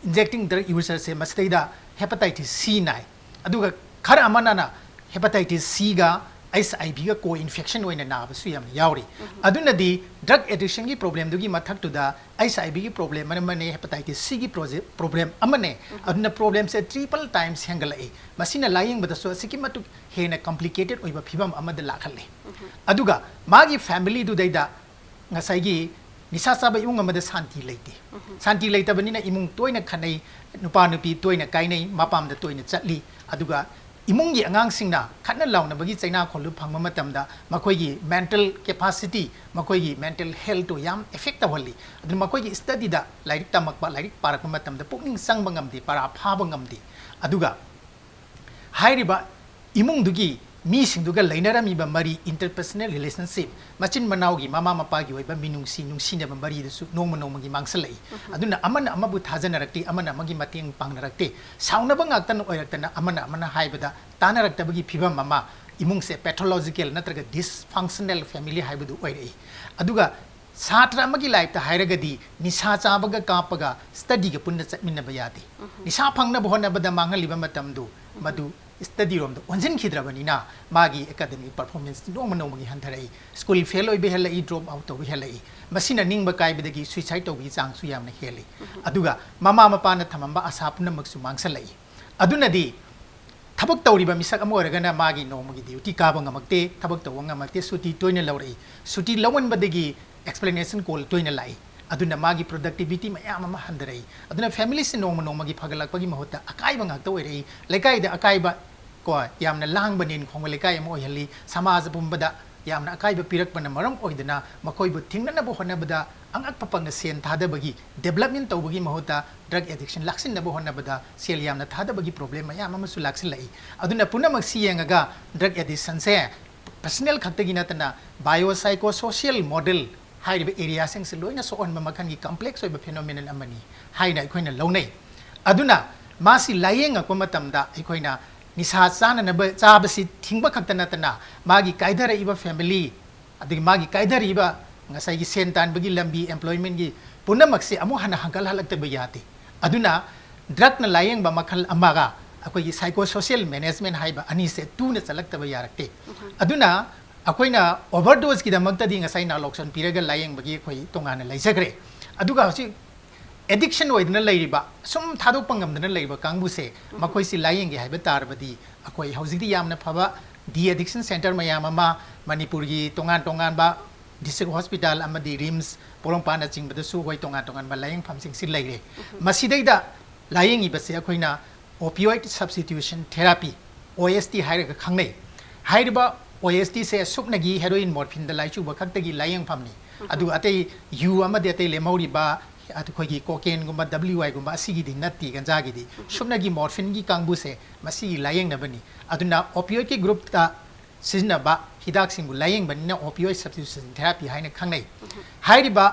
injecting drug usersꯁꯦ ꯃꯁꯤꯗꯩꯗ ꯍꯦꯄꯥꯇꯥꯏꯇꯤꯁ ꯁꯤ ꯅꯥꯏ꯫ ꯑꯗꯨꯒ ꯈꯔ ꯑꯃꯅꯅ ꯍꯦꯄꯥꯇꯥꯏꯇꯤꯁ ꯁꯤꯒ ꯑꯩꯆ ꯑꯥꯏ ꯚꯤꯒ ꯀꯣ ꯏꯟꯐꯦꯛꯁꯟ ꯑꯣꯏꯅ ꯅꯥꯕꯁꯨ ꯌꯥꯝꯅ ꯌꯥꯎꯔꯤ꯫ ꯑꯗꯨꯅꯗꯤ ꯗ꯭ꯔꯒ ꯑꯦꯗꯤꯛꯁꯟꯒꯤ ꯄ꯭ꯔꯣꯕ꯭ꯂꯦꯝꯗꯨꯒꯤ ꯃꯊꯛꯇꯨꯗ ꯑꯩꯆ ꯑꯥꯏ ꯚꯤꯒꯤ ꯄ꯭ꯔꯣꯕ꯭ꯂꯦꯝ ꯑꯃꯅꯦ, ꯍꯦꯄꯥꯇꯥꯏꯇꯤꯁ ꯁꯤꯒꯤ ꯄ꯭ꯔꯣꯕ꯭ꯂꯦꯝ ꯑꯃꯅꯦ꯫ ꯑꯗꯨꯅ ꯄ꯭ꯔꯣꯕ꯭ꯂꯦꯝꯁꯦ ꯇ꯭ꯔꯤꯄꯜ ꯇꯥꯏꯝꯁ ꯍꯦꯟꯒꯠꯂꯛꯏ꯫ ꯃꯁꯤꯅ ꯂꯥꯏꯌꯦꯡꯕꯗꯁꯨ ꯑꯁꯨꯛꯀꯤ ꯃꯇꯤꯛ ꯍꯦꯟꯅ ꯀꯝꯄ꯭ꯂꯤꯀꯦꯇꯦꯗ ꯑꯣꯏꯕ ꯐꯤꯕꯝ ꯑꯃꯗ ꯂꯥꯛꯍꯜꯂꯤ꯫ ꯑꯗꯨꯒ ꯃꯥꯒꯤ ꯐꯦꯃꯤꯂꯤꯗꯨꯗꯩꯗ ꯉꯁꯥꯏꯒꯤ ꯅꯤꯁꯥ ꯆꯥꯕ ꯏꯃꯨꯡ ꯑꯃꯗ ꯁꯥꯟꯇꯤ ꯂꯩꯇꯦ꯫ ꯁꯥꯟꯇꯤ ꯂꯩꯇꯕꯅꯤꯅ ꯏꯃꯨꯡ ꯇꯣꯏꯅ ꯈꯠꯅꯩ, ꯅꯨꯄꯥ ꯅꯨꯄꯤ ꯇꯣꯏꯅ ꯀꯥꯏꯅꯩ, ꯃꯄꯥꯝꯗ ꯇꯣꯏꯅ ꯆꯠꯂꯤ꯫ ꯑꯗꯨꯒ ꯏꯃꯨꯡꯒꯤ ꯑꯉꯥꯡꯁꯤꯡꯅ ꯈꯠꯅ ꯂꯥꯎꯅꯕꯒꯤ ꯆꯩꯅꯥ ꯈꯣꯜꯂꯨ ꯐꯪꯕ ꯃꯇꯝꯗ ꯃꯈꯣꯏꯒꯤ ꯃꯦꯟꯇꯦꯜ ꯀꯦꯄꯥꯁꯤꯇꯤ, ꯃꯈꯣꯏꯒꯤ ꯃꯦꯟꯇꯦꯜ ꯍꯦꯜꯠꯇꯨ ꯌꯥꯝ ꯑꯦꯐꯦꯛ ꯇꯧꯍꯜꯂꯤ꯫ ꯑꯗꯨꯅ ꯃꯈꯣꯏꯒꯤ ꯁ꯭ꯇꯗꯤꯗ, ꯂꯥꯏꯔꯤꯛ ꯇꯝꯃꯛꯄ, ꯂꯥꯏꯔꯤꯛ ꯄꯥꯔꯛꯄ ꯃꯇꯝꯗ ꯄꯨꯛꯅꯤꯡ ꯆꯪꯕ ꯉꯝꯗꯦ, ꯄꯔꯥ ꯐꯥꯕ ꯉꯝꯗꯦ꯫ ꯑꯗꯨꯒ ꯍꯥꯏꯔꯤꯕ ꯏꯃꯨꯡꯗꯨꯒꯤ ꯃꯤꯁꯤꯡꯗꯨꯒ ꯂꯩꯅꯔꯝꯃꯤꯕ ꯃꯔꯤ, interpersonal relationship, ꯃꯆꯤꯟ ꯃꯅꯥꯎꯒꯤ, ꯃꯃꯥ ꯃꯄꯥꯒꯤ ꯑꯣꯏꯕ ꯃꯤꯅꯨꯡꯁꯤ ꯅꯨꯡꯁꯤꯅꯕ ꯃꯔꯤꯗꯨꯁꯨ ꯅꯣꯡꯃ ꯅꯣꯡꯃꯒꯤ ꯃꯥꯡꯁꯤꯜꯂꯛꯏ꯫ ꯑꯗꯨꯅ ꯑꯃꯅ ꯑꯃꯕꯨ ꯊꯥꯖꯅꯔꯛꯇꯦ, ꯑꯃꯅ ꯑꯃꯒꯤ ꯃꯇꯦꯡ ꯄꯥꯡꯅꯔꯛꯇꯦ꯫ ꯁꯥꯎꯅꯕ ꯉꯥꯛꯇꯅ ꯑꯣꯏꯔꯛꯇꯅ ꯑꯃꯅ ꯑꯃꯅ ꯍꯥꯏꯕꯗ ꯇꯥꯅꯔꯛꯇꯕꯒꯤ ꯐꯤꯕꯝ ꯑꯃ, ꯏꯃꯨꯡꯁꯦ pathological ꯅꯠꯇ꯭ꯔꯒ dysfunctional family ꯍꯥꯏꯕꯗꯨ ꯑꯣꯏꯔꯛꯏ꯫ ꯑꯗꯨꯒ ꯁꯥꯇ꯭ꯔ ꯑꯃꯒꯤ ꯂꯥꯏꯐꯇ ꯍꯥꯏꯔꯒꯗꯤ ꯅꯤꯁꯥ ꯆꯥꯕꯒ ꯀꯥꯞꯄꯒ ꯁ꯭ꯇꯗꯤꯒ ꯄꯨꯟꯅ ꯆꯠꯃꯤꯟꯅꯕ ꯌꯥꯗꯦ꯫ ꯅꯤꯁꯥ ꯐꯪꯅꯕ ꯍꯣꯠꯅꯕꯗ ꯃꯥꯡꯍꯜꯂꯤꯕ ꯃꯇꯝꯗꯨ ꯃꯗꯨ ꯁ꯭ꯇꯗꯤꯔꯣꯝꯗ ꯑꯣꯟꯁꯤꯟꯈꯤꯗ꯭ꯔꯕꯅꯤꯅ ꯃꯥꯒꯤ ꯑꯦꯀꯥꯗꯃꯤꯛ ꯄꯔꯐꯣꯔꯃꯦꯟꯁ ꯅꯣꯡꯃ ꯅꯣꯡꯃꯒꯤ ꯍꯟꯊꯔꯛꯏ꯫ ꯁ꯭ꯀꯨꯜ ꯐꯦꯜ ꯑꯣꯏꯕ ꯍꯦꯜꯂꯛꯏ, ꯗ꯭ꯔꯣꯞ ꯑꯥꯎꯠ ꯇꯧꯕ ꯍꯦꯜꯂꯛꯏ꯫ ꯃꯁꯤꯅ ꯅꯤꯡꯕ ꯀꯥꯏꯕꯗꯒꯤ ꯁꯨꯏꯁꯥꯏꯗ ꯇꯧꯕꯒꯤ ꯆꯥꯡꯁꯨ ꯌꯥꯝꯅ ꯍꯦꯜꯂꯤ꯫ ꯑꯗꯨꯒ ꯃꯃꯥ ꯃꯄꯥꯅ ꯊꯝꯃꯝꯕ ꯑꯥꯁꯥ ꯄꯨꯝꯅꯃꯛꯁꯨ ꯃꯥꯡꯁꯤꯜꯂꯛꯏ꯫ ꯑꯗꯨꯅꯗꯤ ꯊꯕꯛ ꯇꯧꯔꯤꯕ ꯃꯤꯁꯛ ꯑꯃ ꯑꯣꯏꯔꯒꯅ ꯃꯥꯒꯤ ꯅꯣꯡꯃꯒꯤ ꯗ꯭ꯌꯨꯇꯤ ꯀꯥꯕ ꯉꯝꯃꯛꯇꯦ, ꯊꯕꯛ ꯇꯧꯕ ꯉꯝꯃꯛꯇꯦ, ꯁꯨꯇꯤ ꯇꯣꯏꯅ ꯂꯧꯔꯛꯏ꯫ ꯁꯨꯇꯤ ꯂꯧꯃꯟꯕꯗꯒꯤ explanation call ꯇꯣꯏꯅ ꯂꯥꯛꯏ꯫ ꯑꯗꯨꯅ ꯃꯥꯒꯤ ꯄ꯭ꯔꯗꯛꯇꯤꯕꯤꯇꯤ ꯃꯌꯥꯝ ꯑꯃ ꯍꯟꯊꯔꯛꯏ꯫ ꯑꯗꯨꯅ ꯐꯦꯃꯤꯂꯤꯁꯤ ꯅꯣꯡꯃ ꯅꯣꯡꯃꯒꯤ ꯐꯒꯠꯂꯛꯄꯒꯤ ꯃꯍꯨꯠꯇ ꯑꯀꯥꯏꯕ ꯉꯥꯛꯇ ꯑꯣꯏꯔꯛꯏ꯫ ꯂꯩꯀꯥꯏꯗ ꯑꯀꯥꯏꯕ ꯀꯣ, ꯌꯥꯝꯅ ꯂꯥꯡꯕ ꯅꯤꯟ ꯈꯣꯡꯕ ꯂꯩꯀꯥꯏ ꯑꯃ ꯑꯣꯏꯍꯜꯂꯤ꯫ ꯁꯃꯥꯖ ꯄꯨꯝꯕꯗ ꯌꯥꯝꯅ ꯑꯀꯥꯏꯕ ꯄꯤꯔꯛꯄꯅ ꯃꯔꯝ ꯑꯣꯏꯗꯨꯅ ꯃꯈꯣꯏꯕꯨ ꯊꯤꯡꯅꯅꯕ ꯍꯣꯠꯅꯕꯗ ꯑꯉꯛꯄ ꯄꯪꯅ ꯁꯦꯟ ꯊꯥꯗꯕꯒꯤ, ꯗꯦꯕꯂꯞꯃꯦꯟ ꯇꯧꯕꯒꯤ ꯃꯍꯨꯠꯇ ꯗ꯭ꯔꯒ ꯑꯦꯗꯤꯛꯁꯟ ꯂꯥꯛꯁꯤꯟꯅꯕ ꯍꯣꯠꯅꯕꯗ ꯁꯦꯜ ꯌꯥꯝꯅ ꯊꯥꯗꯕꯒꯤ ꯄ꯭ꯔꯣꯕ꯭ꯂꯦꯝ ꯃꯌꯥꯝ ꯑꯃꯁꯨ ꯂꯥꯛꯁꯤꯜꯂꯛꯏ꯫ ꯑꯗꯨꯅ ꯄꯨꯝꯅꯃꯛꯁꯤ ꯌꯦꯡꯉꯒ ꯗ꯭ꯔꯒ ꯑꯦꯗꯤꯛꯁꯟꯁꯦ ꯄꯔꯁꯅꯦꯜ ꯈꯛꯇꯒꯤ ꯅꯠꯇꯅ ꯕꯥꯏꯑꯣ ꯁꯥꯏꯀꯣ ꯁꯣꯁꯤꯌꯦꯜ ꯃꯣꯗꯦꯜ ꯍꯥꯏꯔꯤꯕ ꯑꯦꯔꯤꯌꯥꯁꯤꯡꯁꯦ ꯂꯣꯏꯅ ꯁꯣꯛꯍꯟꯕ ꯃꯈꯜꯒꯤ ꯀꯝꯄ꯭ꯂꯦꯛꯁ ꯑꯣꯏꯕ ꯐꯦꯅꯣꯃꯤꯅꯟ ꯑꯃꯅꯤ ꯍꯥꯏꯅ ꯑꯩꯈꯣꯏꯅ ꯂꯧꯅꯩ꯫ ꯑꯗꯨꯅ ꯃꯥꯁꯤ ꯂꯥꯏꯌꯦꯡꯉꯛꯄ ꯃꯇꯝꯗ ꯑꯩꯈꯣꯏꯅ ꯅꯤꯁꯥ ꯆꯥꯅꯅꯕ ꯆꯥꯕꯁꯤ ꯊꯤꯡꯕ ꯈꯛꯇ ꯅꯠꯇꯅ ꯃꯥꯒꯤ ꯀꯥꯏꯊꯔꯛꯏꯕ ꯐꯦꯃꯤꯂꯤ, ꯑꯗꯒꯤ ꯃꯥꯒꯤ ꯀꯥꯏꯊꯔꯛꯏꯕ ꯉꯁꯥꯏꯒꯤ ꯁꯦꯟ ꯇꯥꯟꯕꯒꯤ ꯂꯝꯕꯤ, ꯑꯦꯝꯄ꯭ꯂꯣꯏꯃꯦꯟꯒꯤ ꯄꯨꯝꯅꯃꯛꯁꯦ ꯑꯃꯨꯛ ꯍꯟꯅ ꯍꯪꯒꯠꯍꯜꯂꯛꯇꯕ ꯌꯥꯗꯦ꯫ ꯑꯗꯨꯅ ꯗ꯭ꯔꯒꯅ ꯂꯥꯏꯌꯦꯡꯕ ꯃꯈꯜ ꯑꯃꯒ ꯑꯩꯈꯣꯏꯒꯤ ꯁꯥꯏꯀꯣ ꯁꯣꯁꯤꯌꯦꯜ ꯃꯦꯅꯦꯖꯃꯦꯟ ꯍꯥꯏꯕ ꯑꯅꯤꯁꯦ ꯇꯨꯅ ꯆꯠꯂꯛꯇꯕ ꯌꯥꯔꯛꯇꯦ꯫ ꯑꯗꯨꯅ ꯑꯩꯈꯣꯏꯅ ꯑꯣꯚꯔꯗꯣꯁꯀꯤꯗꯃꯛꯇꯗꯤ ꯉꯁꯥꯏ ꯅꯥꯂꯣꯛꯁꯟ ꯄꯤꯔꯒ ꯂꯥꯏꯌꯦꯡꯕꯒꯤ ꯑꯩꯈꯣꯏ ꯇꯣꯉꯥꯟꯅ ꯂꯩꯖꯈ꯭ꯔꯦ꯫ ꯑꯗꯨꯒ ꯍꯧꯖꯤꯛ ꯑꯦꯗꯤꯛꯁꯟ ꯑꯣꯏꯗꯨꯅ ꯂꯩꯔꯤꯕ, ꯁꯨꯝ ꯊꯥꯗꯣꯛꯄ ꯉꯝꯗꯅ ꯂꯩꯔꯤꯕ ꯀꯥꯡꯕꯨꯁꯦ, ꯃꯈꯣꯏꯁꯤ ꯂꯥꯏꯌꯦꯡꯒꯦ ꯍꯥꯏꯕ ꯇꯥꯔꯕꯗꯤ ꯑꯩꯈꯣꯏ ꯍꯧꯖꯤꯛꯇꯤ ꯌꯥꯝꯅ ꯐꯕ ꯗꯤ ꯑꯦꯗꯤꯛꯁꯟ ꯁꯦꯟꯇꯔ ꯃꯌꯥꯝ ꯑꯃ ꯃꯅꯤꯄꯨꯔꯒꯤ ꯇꯣꯉꯥꯟ ꯇꯣꯉꯥꯟꯕ ꯗꯤꯁꯇ꯭ꯔꯤꯛ ꯍꯣꯁꯄꯤꯇꯥꯜ ꯑꯃꯗꯤ ꯔꯤꯝꯁ, ꯄꯣꯔꯣꯝꯄꯥꯠꯅꯆꯤꯡꯕꯗꯁꯨ ꯑꯩꯈꯣꯏ ꯇꯣꯉꯥꯟ ꯇꯣꯉꯥꯟꯕ ꯂꯥꯏꯌꯦꯡꯐꯝꯁꯤꯡꯁꯤ ꯂꯩꯔꯦ꯫ ꯃꯁꯤꯗꯩꯗ ꯂꯥꯏꯌꯦꯡꯉꯤꯕꯁꯦ ꯑꯩꯈꯣꯏꯅ opioid substitution therapy, ꯑꯣ ꯑꯦꯁ ꯇꯤ ꯍꯥꯏꯔꯒ ꯈꯪꯅꯩ꯫ ꯍꯥꯏꯔꯤꯕ ꯑꯣ ꯑꯦꯁ ꯇꯤꯁꯦ ꯁꯨꯞꯅꯒꯤ ꯍꯦꯔꯣꯏꯟ ꯃꯣꯔꯐꯤꯟꯗ ꯂꯥꯏꯆꯨꯕ ꯈꯛꯇꯒꯤ ꯂꯥꯏꯌꯦꯡꯐꯝꯅꯤ꯫ ꯑꯗꯨꯒ ꯑꯇꯩ ꯌꯨ ꯑꯃꯗꯤ ꯑꯇꯩ ꯂꯦꯝꯍꯧꯔꯤꯕ ꯑꯩꯈꯣꯏꯒꯤ ꯀꯣꯀꯦꯟꯒꯨꯝꯕ, ꯗꯕ꯭ꯂꯤꯎ ꯑꯥꯏꯒꯨꯝꯕ ꯑꯁꯤꯒꯤꯗꯤ ꯅꯠꯇꯦ, ꯒꯟꯖꯥꯒꯤꯗꯤ꯫ ꯁꯨꯞꯅꯒꯤ ꯃꯣꯔꯐꯤꯟꯒꯤ ꯀꯥꯡꯕꯨꯁꯦ ꯃꯁꯤꯒꯤ ꯂꯥꯏꯌꯦꯡꯅꯕꯅꯤ꯫ ꯑꯗꯨꯅ opioidꯀꯤ ꯒ꯭ꯔꯨꯞꯇ ꯁꯤꯖꯤꯟꯅꯕ ꯍꯤꯗꯥꯛꯁꯤꯡꯕꯨ ꯂꯥꯏꯌꯦꯡꯕꯅꯤꯅ opioid substitution therapy ꯍꯥꯏꯅ ꯈꯪꯅꯩ꯫ ꯍꯥꯏꯔꯤꯕ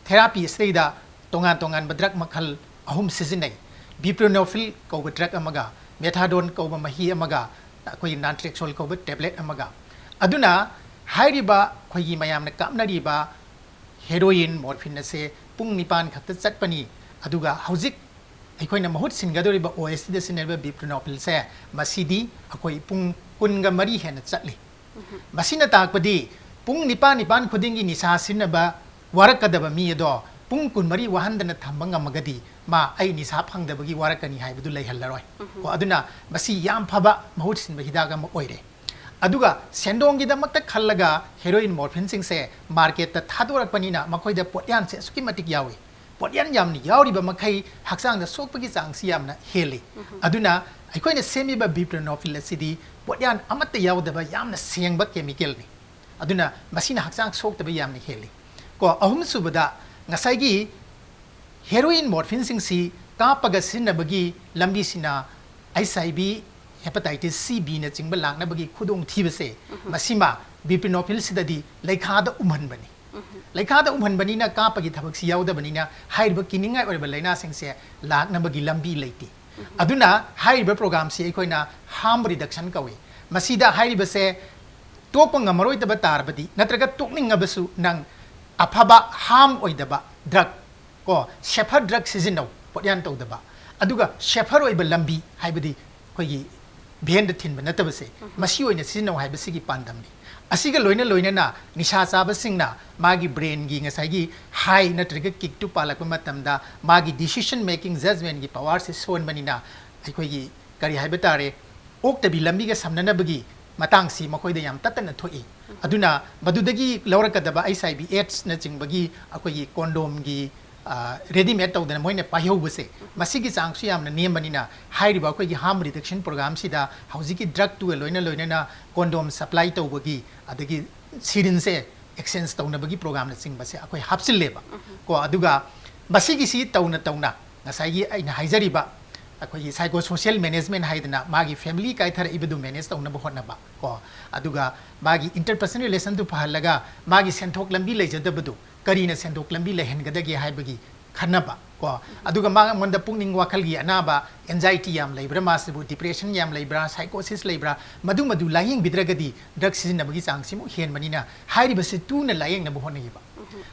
ꯊꯦꯔꯥꯄꯤ ꯑꯁꯤꯗꯩꯗ ꯇꯣꯉꯥꯟ ꯇꯣꯉꯥꯟꯕ ꯗ꯭ꯔꯒ ꯃꯈꯜ ꯑꯍꯨꯝ ꯁꯤꯖꯤꯟꯅꯩ꯫ Buprenorphine ꯀꯧꯕ ꯗ꯭ꯔꯒ ꯑꯃꯒ, methadone ꯀꯧꯕ ꯃꯍꯤ ꯑꯃꯒ, ꯑꯩꯈꯣꯏꯒꯤ ꯅꯥꯟꯇ꯭ꯔꯦꯛꯁꯣꯜ ꯀꯧꯕ ꯇꯦꯕ꯭ꯂꯦꯠ ꯑꯃꯒ꯫ ꯑꯗꯨꯅ ꯍꯥꯏꯔꯤꯕ ꯑꯩꯈꯣꯏꯒꯤ ꯃꯌꯥꯝꯅ ꯀꯥꯞꯅꯔꯤꯕ ꯍꯦꯔꯣꯏꯟ ꯃꯣꯔꯐꯤꯟ ꯑꯁꯦ ꯄꯨꯡ ꯅꯤꯄꯥꯟ ꯈꯛꯇ ꯆꯠꯄꯅꯤ꯫ ꯑꯗꯨꯒ ꯍꯧꯖꯤꯛ ꯑꯩꯈꯣꯏꯅ ꯃꯍꯨꯠ ꯁꯤꯟꯒꯗꯧꯔꯤꯕ ꯑꯣ ꯑꯦꯁ ꯇꯤꯗ ꯁꯤꯖꯤꯟꯅꯔꯤꯕ ꯕꯤꯄ꯭ꯔꯤꯅꯣꯐꯤꯜꯁꯦ, ꯃꯁꯤꯗꯤ ꯑꯩꯈꯣꯏ ꯄꯨꯡ ꯀꯨꯟꯒ ꯃꯔꯤ ꯍꯦꯟꯅ ꯆꯠꯂꯤ꯫ ꯃꯁꯤꯅ ꯇꯥꯛꯄꯗꯤ ꯄꯨꯡ ꯅꯤꯄꯥꯟ ꯅꯤꯄꯥꯟ ꯈꯨꯗꯤꯡꯒꯤ ꯅꯤꯁꯥ ꯁꯤꯖꯤꯟꯅꯕ ꯋꯥꯔꯛꯀꯗꯕ ꯃꯤ ꯑꯗꯣ ꯄꯨꯡ ꯀꯨꯟꯃꯔꯤ ꯋꯥꯍꯟꯗꯅ ꯊꯝꯕ ꯉꯝꯃꯒꯗꯤ, ꯃꯥ ꯑꯩ ꯅꯤꯁꯥ ꯐꯪꯗꯕꯒꯤ ꯋꯥꯔꯛꯀꯅꯤ ꯍꯥꯏꯕꯗꯨ ꯂꯩꯍꯜꯂꯔꯣꯏ꯫ ꯀꯣ, ꯑꯗꯨꯅ ꯃꯁꯤ ꯌꯥꯝ ꯐꯕ ꯃꯍꯨꯠ ꯁꯤꯟꯕ ꯍꯤꯗꯥꯛ ꯑꯃ ꯑꯣꯏꯔꯦ꯫ ꯑꯗꯨꯒ ꯁꯦꯟꯗꯣꯡꯒꯤꯗꯃꯛꯇ ꯈꯜꯂꯒ ꯍꯦꯔꯣꯏꯟ ꯃꯣꯔꯐꯤꯟꯁꯤꯡꯁꯦ ꯃꯥꯔꯀꯦꯠꯇ ꯊꯥꯗꯣꯔꯛꯄꯅꯤꯅ, ꯃꯈꯣꯏꯗ ꯄꯣꯠꯌꯥꯟꯁꯦ ꯑꯁꯨꯛꯀꯤ ꯃꯇꯤꯛ ꯌꯥꯎꯏ꯫ ꯄꯣꯠꯌꯥꯟ ꯌꯥꯝꯅ ꯌꯥꯎꯔꯤꯕ ꯃꯈꯩ ꯍꯛꯆꯥꯡꯗ ꯁꯣꯛꯄꯒꯤ ꯆꯥꯡꯁꯤ ꯌꯥꯝꯅ ꯍꯦꯜꯂꯤ꯫ ꯑꯗꯨꯅ ꯑꯩꯈꯣꯏꯅ ꯁꯦꯝꯃꯤꯕ ꯕꯤꯄ꯭ꯔꯤꯅꯣꯐꯤꯜ ꯑꯁꯤꯗꯤ ꯄꯣꯠꯌꯥꯟ ꯑꯃꯠꯇ ꯌꯥꯎꯗꯕ ꯌꯥꯝꯅ ꯁꯦꯡꯕ ꯀꯦꯃꯤꯀꯦꯜꯅꯤ꯫ ꯑꯗꯨꯅ ꯃꯁꯤꯅ ꯍꯛꯆꯥꯡ ꯁꯣꯛꯇꯕ ꯌꯥꯝꯅ ꯍꯦꯜꯂꯤ꯫ ꯀꯣ, ꯑꯍꯨꯝꯁꯨꯕꯗ, ꯉꯁꯥꯏꯒꯤ ꯍꯦꯔꯣꯏꯟ ꯃꯣꯔꯐꯤꯟꯁꯤꯡꯁꯤ ꯀꯥꯞꯄꯒ ꯁꯤꯖꯤꯟꯅꯕꯒꯤ ꯂꯝꯕꯤꯁꯤꯅ ꯑꯩꯆ ꯑꯥꯏ ꯚꯤ, ꯍꯦꯄꯥꯇꯥꯏꯇꯤꯁ ꯁꯤ ꯕꯤꯅꯆꯤꯡꯕ ꯂꯥꯛꯅꯕꯒꯤ ꯈꯨꯗꯣꯡꯊꯤꯕꯁꯦ, ꯃꯁꯤꯃ ꯕꯤꯄ꯭ꯔꯤꯅꯣꯐꯤꯜꯁꯤꯗꯗꯤ ꯂꯩꯈꯥꯗ ꯎꯝꯍꯟꯕꯅꯤ꯫ ꯂꯩꯈꯥꯗ ꯎꯝꯍꯟꯕꯅꯤꯅ ꯀꯥꯞꯄꯒꯤ ꯊꯕꯛꯁꯤ ꯌꯥꯎꯗꯕꯅꯤꯅ ꯍꯥꯏꯔꯤꯕ ꯀꯤꯅꯤꯡꯉꯥꯏ ꯑꯣꯏꯔꯕ ꯂꯥꯏꯅꯥꯁꯤꯡꯁꯦ ꯂꯥꯛꯅꯕꯒꯤ ꯂꯝꯕꯤ ꯂꯩꯇꯦ꯫ ꯑꯗꯨꯅ ꯍꯥꯏꯔꯤꯕ ꯄ꯭ꯔꯣꯒ꯭ꯔꯥꯝꯁꯤ ꯑꯩꯈꯣꯏꯅ ꯍꯥꯔꯝ ꯔꯤꯗꯛꯁꯟ ꯀꯧꯏ꯫ ꯃꯁꯤꯗ ꯍꯥꯏꯔꯤꯕꯁꯦ ꯇꯣꯛꯄ ꯉꯝꯃꯔꯣꯏꯗꯕ ꯇꯥꯔꯕꯗꯤ, ꯅꯠꯇ꯭ꯔꯒ ꯇꯣꯛꯅꯤꯡꯉꯕꯁꯨ, ꯅꯪ ꯑꯐꯕ ꯍꯥꯔꯝ ꯑꯣꯏꯗꯕ ꯗ꯭ꯔꯒ, ꯀꯣ, ꯁꯦꯐꯔ ꯗ꯭ꯔꯒ ꯁꯤꯖꯤꯟꯅꯧ, ꯄꯣꯠꯌꯥꯟ ꯇꯧꯗꯕ꯫ ꯑꯗꯨꯒ ꯁꯦꯐꯔ ꯑꯣꯏꯕ ꯂꯝꯕꯤ ꯍꯥꯏꯕꯗꯤ ꯑꯩꯈꯣꯏꯒꯤ ꯚꯦꯟꯗ ꯊꯤꯟꯕ ꯅꯠꯇꯕꯁꯦ, ꯃꯁꯤ ꯑꯣꯏꯅ ꯁꯤꯖꯤꯟꯅꯧ ꯍꯥꯏꯕꯁꯤꯒꯤ ꯄꯥꯟꯗꯝꯅꯤ꯫ ꯑꯁꯤꯒ ꯂꯣꯏꯅ ꯂꯣꯏꯅꯅ ꯅꯤꯁꯥ ꯆꯥꯕꯁꯤꯡꯅ ꯃꯥꯒꯤ ꯕ꯭ꯔꯦꯟꯒꯤ ꯉꯁꯥꯏꯒꯤ ꯍꯥꯏ ꯅꯠꯇ꯭ꯔꯒ ꯀꯤꯛꯇꯨ ꯄꯥꯜꯂꯛꯄ ꯃꯇꯝꯗ ꯃꯥꯒꯤ decision making, judgment ꯀꯤ power ꯁꯦ ꯁꯣꯟꯕꯅꯤꯅ, ꯑꯩꯈꯣꯏꯒꯤ ꯀꯔꯤ ꯍꯥꯏꯕ ꯇꯥꯔꯦ, ꯑꯣꯛꯇꯕꯤ ꯂꯝꯕꯤꯒ ꯁꯝꯅꯅꯕꯒꯤ ꯃꯇꯥꯡꯁꯤ ꯃꯈꯣꯏꯗ ꯌꯥꯝ ꯇꯠꯇꯅ ꯊꯣꯛꯏ꯫ ꯑꯗꯨꯅ ꯃꯗꯨꯗꯒꯤ ꯂꯧꯔꯛꯀꯗꯕ ꯑꯩꯆ ꯑꯥꯏ ꯚꯤ ꯑꯦꯗꯁꯅꯆꯤꯡꯕꯒꯤ ꯑꯩꯈꯣꯏꯒꯤ ꯀꯣꯟꯗꯣꯝꯒꯤ, ꯑ, ꯔꯦꯗꯤꯃꯦꯗ ꯇꯧꯗꯅ ꯃꯣꯏꯅ ꯄꯥꯏꯍꯧꯕꯁꯦ, ꯃꯁꯤꯒꯤ ꯆꯥꯡꯁꯨ ꯌꯥꯝꯅ ꯅꯦꯝꯕꯅꯤꯅ, ꯍꯥꯏꯔꯤꯕ ꯑꯩꯈꯣꯏꯒꯤ ꯍꯥꯔꯝ ꯔꯤꯗꯛꯁꯟ ꯄ꯭ꯔꯣꯒ꯭ꯔꯥꯝꯁꯤꯗ ꯍꯧꯖꯤꯛꯀꯤ ꯗ꯭ꯔꯒꯇꯨꯒ ꯂꯣꯏꯅ ꯂꯣꯏꯅꯅ ꯀꯣꯟꯗꯣꯝ ꯁꯄ꯭ꯂꯥꯏ ꯇꯧꯕꯒꯤ, ꯑꯗꯒꯤ ꯁꯤꯔꯤꯟꯁꯦ ꯑꯦꯛꯁꯆꯦꯟꯖ ꯇꯧꯅꯕꯒꯤ ꯄ꯭ꯔꯣꯒ꯭ꯔꯥꯝꯅꯆꯤꯡꯕꯁꯦ ꯑꯩꯈꯣꯏ ꯍꯥꯞꯆꯤꯜꯂꯦꯕ꯫ ꯀꯣ, ꯑꯗꯨꯒ ꯃꯁꯤꯒꯤꯁꯤ ꯇꯧꯅ ꯇꯧꯅ ꯉꯁꯥꯏꯒꯤ ꯑꯩꯅ ꯍꯥꯏꯖꯔꯤꯕ ꯑꯩꯈꯣꯏꯒꯤ psychosocial management ꯍꯥꯏꯗꯅ, ꯃꯥꯒꯤ ꯐꯦꯃꯤꯂꯤ ꯀꯥꯏꯊꯔꯛꯏꯕꯗꯨ ꯃꯦꯅꯦꯖ ꯇꯧꯅꯕ ꯍꯣꯠꯅꯕ, ꯀꯣ, ꯑꯗꯨꯒ ꯃꯥꯒꯤ interpersonal relation ꯗꯨ ꯐꯍꯜꯂꯒ ꯃꯥꯒꯤ ꯁꯦꯟꯊꯣꯛ ꯂꯝꯕꯤ ꯂꯩꯖꯗꯕꯗꯨ ꯀꯔꯤꯅ ꯁꯦꯟꯊꯣꯛ ꯂꯝꯕꯤ ꯂꯩꯍꯟꯒꯗꯒꯦ ꯍꯥꯏꯕꯒꯤ ꯈꯟꯅꯕ ꯀꯣ, ꯑꯗꯨꯒ ꯃꯉꯣꯟꯗ ꯄꯨꯛꯅꯤꯡ ꯋꯥꯈꯜꯒꯤ ꯑꯅꯥꯕ, anxiety ꯌꯥꯝ ꯂꯩꯕ꯭ꯔꯥ, ꯃꯥꯁꯤꯕꯨ depression ꯌꯥꯝ ꯂꯩꯕ꯭ꯔꯥ, psychosis ꯂꯩꯕ꯭ꯔꯥ, ꯃꯗꯨ ꯃꯗꯨ ꯂꯥꯌꯦꯡꯕꯤꯗ꯭ꯔꯒꯗꯤ drug ꯁꯤꯖꯤꯟꯅꯕꯒꯤ ꯆꯥꯡꯁꯤ ꯑꯃꯨꯛ ꯍꯦꯟꯕꯅꯤꯅ ꯍꯥꯏꯔꯤꯕꯁꯤ ꯇꯨꯅ ꯂꯥꯌꯦꯡꯅꯕ ꯍꯣꯠꯅꯩꯌꯦꯕ꯫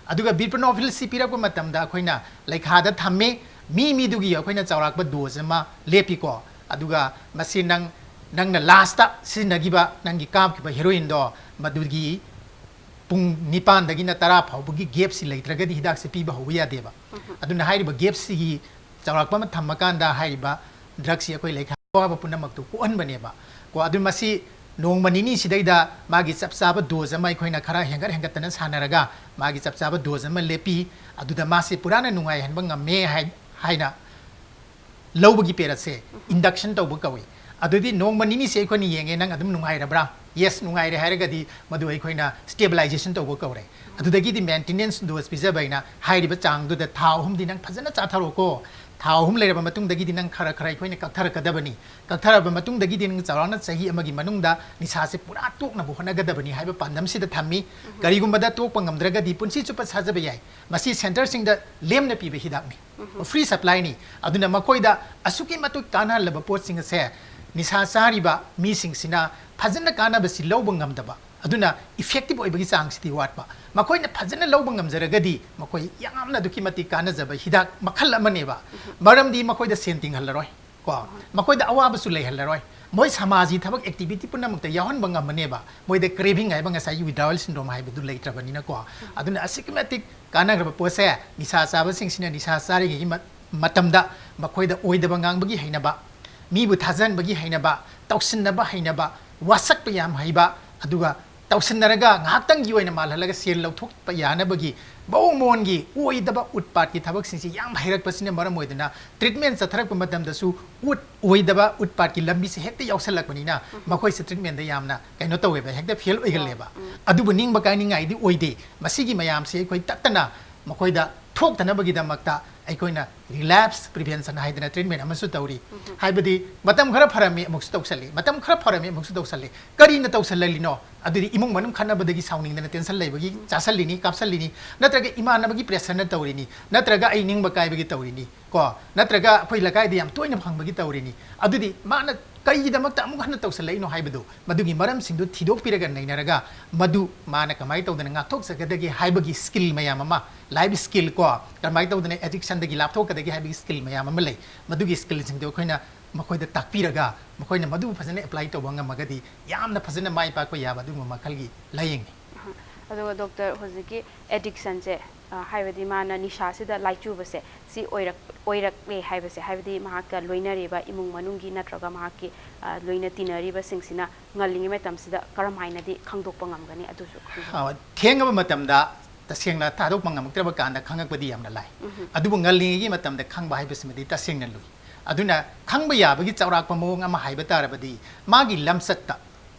ꯑꯗꯨꯒ buprenorphine ꯁꯤ ꯄꯤꯔꯛꯄ ꯃꯇꯝꯗ ꯑꯩꯈꯣꯏꯅ ꯂꯩꯈꯥꯗ ꯊꯝꯃꯤ, ꯃꯤ ꯃꯤꯗꯨꯒꯤ ꯑꯩꯈꯣꯏꯅ ꯆꯥꯎꯔꯥꯛꯄ dose ꯑꯃ ꯂꯦꯞꯄꯤꯀꯣ, ꯑꯗꯨꯒ ꯃꯁꯤ ꯅꯪ, ꯅꯪꯅ last ꯁꯤꯖꯤꯟꯅꯈꯤꯕ, ꯅꯪꯒꯤ ꯀꯥꯞꯈꯤꯕ heroin ꯗꯣ, ꯃꯗꯨꯒꯤ ꯄꯨꯡ ꯅꯤꯄꯥꯟꯗꯒꯤꯅ ꯇꯔꯥ ꯐꯥꯎꯕꯒꯤ gap ꯁꯤ ꯂꯩꯇ꯭ꯔꯒꯗꯤ ꯍꯤꯗꯥꯛꯁꯦ ꯄꯤꯕ ꯍꯧꯕ ꯌꯥꯗꯦꯕ꯫ ꯑꯗꯨꯅ ꯍꯥꯏꯔꯤꯕ gap ꯁꯤꯒꯤ ꯆꯥꯎꯔꯥꯛꯄ ꯑꯃ ꯊꯝꯃꯀꯥꯟꯗ ꯍꯥꯏꯔꯤꯕ drug ꯁꯤ ꯑꯩꯈꯣꯏ ꯂꯩꯈꯥ ꯑꯋꯥꯕ ꯄꯨꯝꯅꯃꯛꯇꯨ ꯀꯣꯛꯍꯟꯕꯅꯦꯕ꯫ ꯀꯣ, ꯑꯗꯨ ꯃꯁꯤ ꯅꯣꯡꯃ ꯅꯤꯅꯤ ꯁꯤꯗꯩꯗ ꯃꯥꯒꯤ ꯆꯞ ꯆꯥꯕ dose ꯑꯃ ꯑꯩꯈꯣꯏꯅ ꯈꯔ ꯍꯦꯟꯒꯠ ꯍꯦꯟꯒꯠꯇꯅ ꯁꯥꯟꯅꯔꯒ ꯃꯥꯒꯤ ꯆꯞ ꯆꯥꯕ dose ꯑꯃ ꯂꯦꯞꯄꯤ꯫ ꯑꯗꯨꯗ ꯃꯥꯁꯤ ꯄꯨꯔꯥꯅ ꯅꯨꯡꯉꯥꯏꯍꯟꯕ ꯉꯝꯃꯦ ꯍꯥꯏ-, ꯍꯥꯏꯅ ꯂꯧꯕꯒꯤ period ꯁꯦ induction ꯇꯧꯕ ꯀꯧꯏ꯫ ꯑꯗꯨꯗꯤ ꯅꯣꯡꯃ ꯅꯤꯅꯤꯁꯦ ꯑꯩꯈꯣꯏꯅ ꯌꯦꯡꯉꯦ, ꯅꯪ ꯑꯗꯨꯝ ꯅꯨꯡꯉꯥꯏꯔꯕ꯭ꯔꯥ? Yes, ꯅꯨꯡꯉꯥꯏꯔꯦ ꯍꯥꯏꯔꯒꯗꯤ ꯃꯗꯨ ꯑꯩꯈꯣꯏꯅ stabilization ꯇꯧꯕ ꯀꯧꯔꯦ꯫ ꯑꯗꯨꯗꯒꯤꯗꯤ maintenance dose ꯄꯤꯖꯕ ꯍꯥꯏꯅ ꯍꯥꯏꯔꯤꯕ ꯆꯥꯡꯗꯨꯗ ꯊꯥ ꯑꯍꯨꯝꯗꯤ ꯅꯪ ꯐꯖꯅ ꯆꯥꯊꯔꯣꯀꯣ꯫ ꯊꯥ ꯑꯍꯨꯝ ꯂꯩꯔꯕ ꯃꯇꯨꯡꯗꯒꯤꯗꯤ ꯅꯪ ꯈꯔ ꯈꯔ ꯑꯩꯈꯣꯏꯅ ꯀꯛꯊꯔꯛꯀꯗꯕꯅꯤ꯫ ꯀꯛꯊꯔꯕ ꯃꯇꯨꯡꯗꯒꯤꯗꯤ ꯅꯪ ꯆꯥꯎꯔꯥꯛꯅ ꯆꯍꯤ ꯑꯃꯒꯤ ꯃꯅꯨꯡꯗ ꯅꯤꯁꯥꯁꯦ ꯄꯨꯔꯥ ꯇꯣꯛꯅꯕ ꯍꯣꯠꯅꯒꯗꯕꯅꯤ ꯍꯥꯏꯕ ꯄꯥꯟꯗꯝꯁꯤꯗ ꯊꯝꯃꯤ꯫ ꯀꯔꯤꯒꯨꯝꯕꯗ ꯇꯣꯛꯄ ꯉꯝꯗ꯭ꯔꯒꯗꯤ ꯄꯨꯟꯁꯤ ꯆꯨꯞꯄ ꯆꯥꯖꯕ ꯌꯥꯏ꯫ ꯃꯁꯤ centre ꯁꯤꯡꯗ ꯂꯦꯝꯅ ꯄꯤꯕ ꯍꯤꯗꯥꯛꯅꯤ꯫ Free supply ꯅꯤ꯫ ꯑꯗꯨꯅ ꯃꯈꯣꯏꯗ ꯑꯁꯨꯛꯀꯤ ꯃꯇꯤꯛ ꯀꯥꯟꯅꯍꯜꯂꯕ ꯄꯣꯠꯁꯤꯡ ꯑꯁꯦ ꯅꯤꯁꯥ ꯆꯥꯔꯤꯕ ꯃꯤꯁꯤꯡꯁꯤꯅ ꯐꯖꯅ ꯀꯥꯟꯅꯕꯁꯤ ꯂꯧꯕ ꯉꯝꯗꯕ, ꯑꯗꯨꯅ effective ꯑꯣꯏꯕꯒꯤ ꯆꯥꯡꯁꯤꯗꯤ ꯋꯥꯠꯄ꯫ ꯃꯈꯣꯏꯅ ꯐꯖꯅ ꯂꯧꯕ ꯉꯝꯖꯔꯒꯗꯤ ꯃꯈꯣꯏ ꯌꯥꯝꯅ ꯑꯗꯨꯛꯀꯤ ꯃꯇꯤꯛ ꯀꯥꯟꯅꯖꯕ ꯍꯤꯗꯥꯛ ꯃꯈꯜ ꯑꯃꯅꯦꯕ꯫ ꯃꯔꯝꯗꯤ ꯃꯈꯣꯏꯗ ꯁꯦꯟ ꯇꯤꯡꯍꯜꯂꯔꯣꯏ꯫ ꯀꯣ, ꯃꯈꯣꯏꯗ ꯑꯋꯥꯕꯁꯨ ꯂꯩꯍꯜꯂꯔꯣꯏ꯫ ꯃꯣꯏ ꯁꯃꯥꯖꯒꯤ ꯊꯕꯛ activity ꯄꯨꯝꯅꯃꯛꯇ ꯌꯥꯎꯍꯟꯕ ꯉꯝꯃꯅꯦꯕ꯫ ꯃꯣꯏꯗ craving ꯍꯥꯏꯕ ꯉꯁꯥꯏꯒꯤ withdrawal syndrome ꯍꯥꯏꯕꯗꯨ ꯂꯩꯇ꯭ꯔꯕꯅꯤꯅꯀꯣ꯫ ꯑꯗꯨꯅ ꯑꯁꯨꯛꯀꯤ ꯃꯇꯤꯛ ꯀꯥꯟꯅꯈ꯭ꯔꯕ ꯄꯣꯠꯁꯦ, ꯅꯤꯁꯥ ꯆꯥꯕꯁꯤꯡꯁꯤꯅ ꯅꯤꯁꯥ ꯆꯥꯔꯤꯉꯩꯒꯤ ꯃ-, ꯃꯇꯝꯗ ꯃꯈꯣꯏꯗ ꯑꯣꯏꯗꯕ ꯉꯥꯡꯕꯒꯤ ꯍꯩꯅꯕ, ꯃꯤꯕꯨ ꯊꯥꯖꯍꯟꯕꯒꯤ ꯍꯩꯅꯕ, ꯇꯧꯁꯤꯟꯅꯕ ꯍꯩꯅꯕ, ꯋꯥꯁꯛꯄ ꯌꯥꯝ ꯍꯩꯕ, ꯑꯗꯨꯒ ꯇꯧꯁꯤꯟꯅꯔꯒ ꯉꯥꯏꯍꯥꯛꯇꯪꯒꯤ ꯑꯣꯏꯅ ꯃꯥꯜꯍꯜꯂꯒ ꯁꯦꯜ ꯂꯧꯊꯣꯛꯄ ꯌꯥꯅꯕꯒꯤ ꯃꯑꯣꯡ ꯃꯑꯣꯡꯒꯤ ꯑꯣꯏꯗꯕ ꯎꯠꯄꯥꯠꯀꯤ ꯊꯕꯛꯁꯤꯡꯁꯤ ꯌꯥꯝ ꯍꯩꯔꯛꯄꯁꯤꯅ ꯃꯔꯝ ꯑꯣꯏꯗꯨꯅ treatment ꯆꯠꯊꯔꯛꯄ ꯃꯇꯝꯗꯁꯨ ꯎꯠ ꯑꯣꯏꯗꯕ ꯎꯠꯄꯥꯠꯀꯤ ꯂꯝꯕꯤꯁꯦ ꯍꯦꯛꯇ ꯌꯥꯎꯁꯜꯂꯛꯄꯅꯤꯅ ꯃꯈꯣꯏꯁꯦ treatment ꯗ ꯌꯥꯝꯅ ꯀꯩꯅꯣ ꯇꯧꯋꯦꯕ, ꯍꯦꯛꯇ fail ꯑꯣꯏꯒꯜꯂꯦꯕ꯫ ꯑꯗꯨꯕꯨ ꯅꯤꯡꯕ ꯀꯥꯏꯅꯤꯡꯉꯥꯏꯗꯤ ꯑꯣꯏꯗꯦ꯫ ꯃꯁꯤꯒꯤ ꯃꯌꯥꯝꯁꯦ ꯑꯩꯈꯣꯏ ꯇꯠꯇꯅ ꯃꯈꯣꯏꯗ ꯊꯣꯛꯇꯅꯕꯒꯤꯗꯃꯛꯇ ꯑꯩꯈꯣꯏꯅ relapse prevention ꯍꯥꯏꯗꯅ treatment ꯑꯃꯁꯨ ꯇꯧꯔꯤ꯫ ꯍꯥꯏꯕꯗꯤ ꯃꯇꯝ ꯈꯔ ꯐꯔꯝꯃꯤ, ꯑꯃꯨꯛꯁꯨ ꯇꯧꯁꯜꯂꯤ, ꯃꯇꯝ ꯈꯔ ꯐꯔꯝꯃꯤ, ꯑꯃꯨꯛꯁꯨ ꯇꯧꯁꯜꯂꯤ꯫ ꯀꯔꯤꯅ ꯇꯧꯁꯜꯍꯜꯂꯤꯅꯣ? ꯑꯗꯨꯗꯤ ꯏꯃꯨꯡ ꯃꯅꯨꯡ ꯈꯠꯅꯕꯗꯒꯤ ꯁꯥꯎꯅꯤꯡꯗꯅ tension ꯂꯩꯕꯒꯤ ꯆꯥꯁꯜꯂꯤꯅꯤ, ꯀꯥꯞꯁꯜꯂꯤꯅꯤ, ꯅꯠꯇ꯭ꯔꯒ ꯏꯃꯥꯟꯅꯕꯒꯤ pressure ꯅ ꯇꯧꯔꯤꯅꯤ, ꯅꯠꯇ꯭ꯔꯒ ꯑꯩ ꯅꯤꯡꯕ ꯀꯥꯏꯕꯒꯤ ꯇꯧꯔꯤꯅꯤ, ꯀꯣ, ꯅꯠꯇ꯭ꯔꯒ ꯑꯩꯈꯣꯏ ꯂꯩꯀꯥꯏꯗ ꯌꯥꯝ ꯇꯣꯏꯅ ꯐꯪꯕꯒꯤ ꯇꯧꯔꯤꯅꯤ꯫ ꯑꯗꯨꯗꯤ ꯃꯥꯅ ꯀꯔꯤꯒꯤꯗꯃꯛꯇ ꯑꯃꯨꯛ ꯍꯟꯅ ꯇꯧꯁꯜꯂꯛꯏꯅꯣ ꯍꯥꯏꯕꯗꯨ, ꯃꯗꯨꯒꯤ ꯃꯔꯝꯁꯤꯡꯗꯨ ꯊꯤꯗꯣꯛꯄꯤꯔꯒ ꯅꯩꯅꯔꯒ, ꯃꯗꯨ ꯃꯥꯅ ꯀꯃꯥꯏꯅ ꯇꯧꯗꯅ ꯉꯥꯛꯊꯣꯛꯆꯒꯗꯒꯦ ꯍꯥꯏꯕꯒꯤ skill ꯃꯌꯥꯝ ꯑꯃ, life skill ꯀꯣ, ꯀꯃꯥꯏꯅ ꯇꯧꯗꯅ addiction ꯗꯒꯤ ꯂꯥꯞꯊꯣꯛꯀꯗꯒꯦ ꯍꯥꯏꯕꯒꯤ skill ꯃꯌꯥꯝ ꯑꯃ ꯂꯩ꯫ ꯃꯗꯨꯒꯤ skill ꯁꯤꯡꯗꯨ ꯑꯩꯈꯣꯏꯅ ꯃꯈꯣꯏꯗ ꯇꯥꯛꯄꯤꯔꯒ, ꯃꯈꯣꯏꯅ ꯃꯗꯨ ꯐꯖꯅ apply ꯇꯧꯕ ꯉꯝꯃꯒꯗꯤ, ꯌꯥꯝꯅ ꯐꯖꯅ ꯃꯥꯏ ꯄꯥꯛꯄ ꯌꯥꯕ ꯑꯗꯨꯒꯨꯝꯕ ꯃꯈꯜꯒꯤ ꯂꯥꯏꯌꯦꯡꯅꯤ꯫ ꯑꯗꯨꯒ doctor, ꯍꯧꯖꯤꯛꯀꯤ addiction ꯁꯦ, ꯑ, ꯍꯥꯏꯕꯗꯤ ꯃꯥꯅ ꯅꯤꯁꯥꯁꯤꯗ ꯂꯥꯏꯆꯨꯕꯁꯦ, ꯁꯤ ꯑꯣꯏꯔꯛ-, ꯑꯣꯏꯔꯛꯂꯦ ꯍꯥꯏꯕꯁꯦ, ꯍꯥꯏꯕꯗꯤ ꯃꯍꯥꯛꯀ ꯂꯣꯏꯅꯔꯤꯕ ꯏꯃꯨꯡ ꯃꯅꯨꯡꯒꯤ ꯅꯠꯇ꯭ꯔꯒ ꯃꯍꯥꯛꯀꯤ, ꯑ, ꯂꯣꯏꯅ ꯇꯤꯟꯅꯔꯤꯕꯁꯤꯡꯁꯤꯅ ꯉꯜꯂꯤꯉꯩ ꯃꯇꯝꯁꯤꯗ ꯀꯔꯝ ꯍꯥꯏꯅꯗꯤ ꯈꯪꯗꯣꯛꯄ ꯉꯝꯒꯅꯤ? ꯑꯗꯨꯁꯨ ꯈꯪꯖ- ꯑ, ꯊꯦꯡꯉꯕ ꯃꯇꯝꯗ ꯇꯁꯦꯡꯅ ꯊꯥꯗꯣꯛꯄ ꯉꯝꯃꯛꯇ꯭ꯔꯕ ꯀꯥꯟꯗ ꯈꯪꯉꯛꯄꯗꯤ ꯌꯥꯝꯅ ꯂꯥꯏ꯫ ꯎꯝꯍꯨꯝ꯫ ꯑꯗꯨꯕꯨ ꯉꯜꯂꯤꯉꯩꯒꯤ ꯃꯇꯝꯗ ꯈꯪꯕ ꯍꯥꯏꯕꯁꯤꯃꯗꯤ ꯇꯁꯦꯡꯅ ꯂꯨꯏ꯫ ꯑꯗꯨꯅ ꯈꯪꯕ ꯌꯥꯕꯒꯤ ꯆꯥꯎꯔꯥꯛꯄ ꯃꯑꯣꯡ ꯑꯃ ꯍꯥꯏꯕ ꯇꯥꯔꯕꯗꯤ, ꯃꯥꯒꯤ ꯂꯝꯆꯠꯇ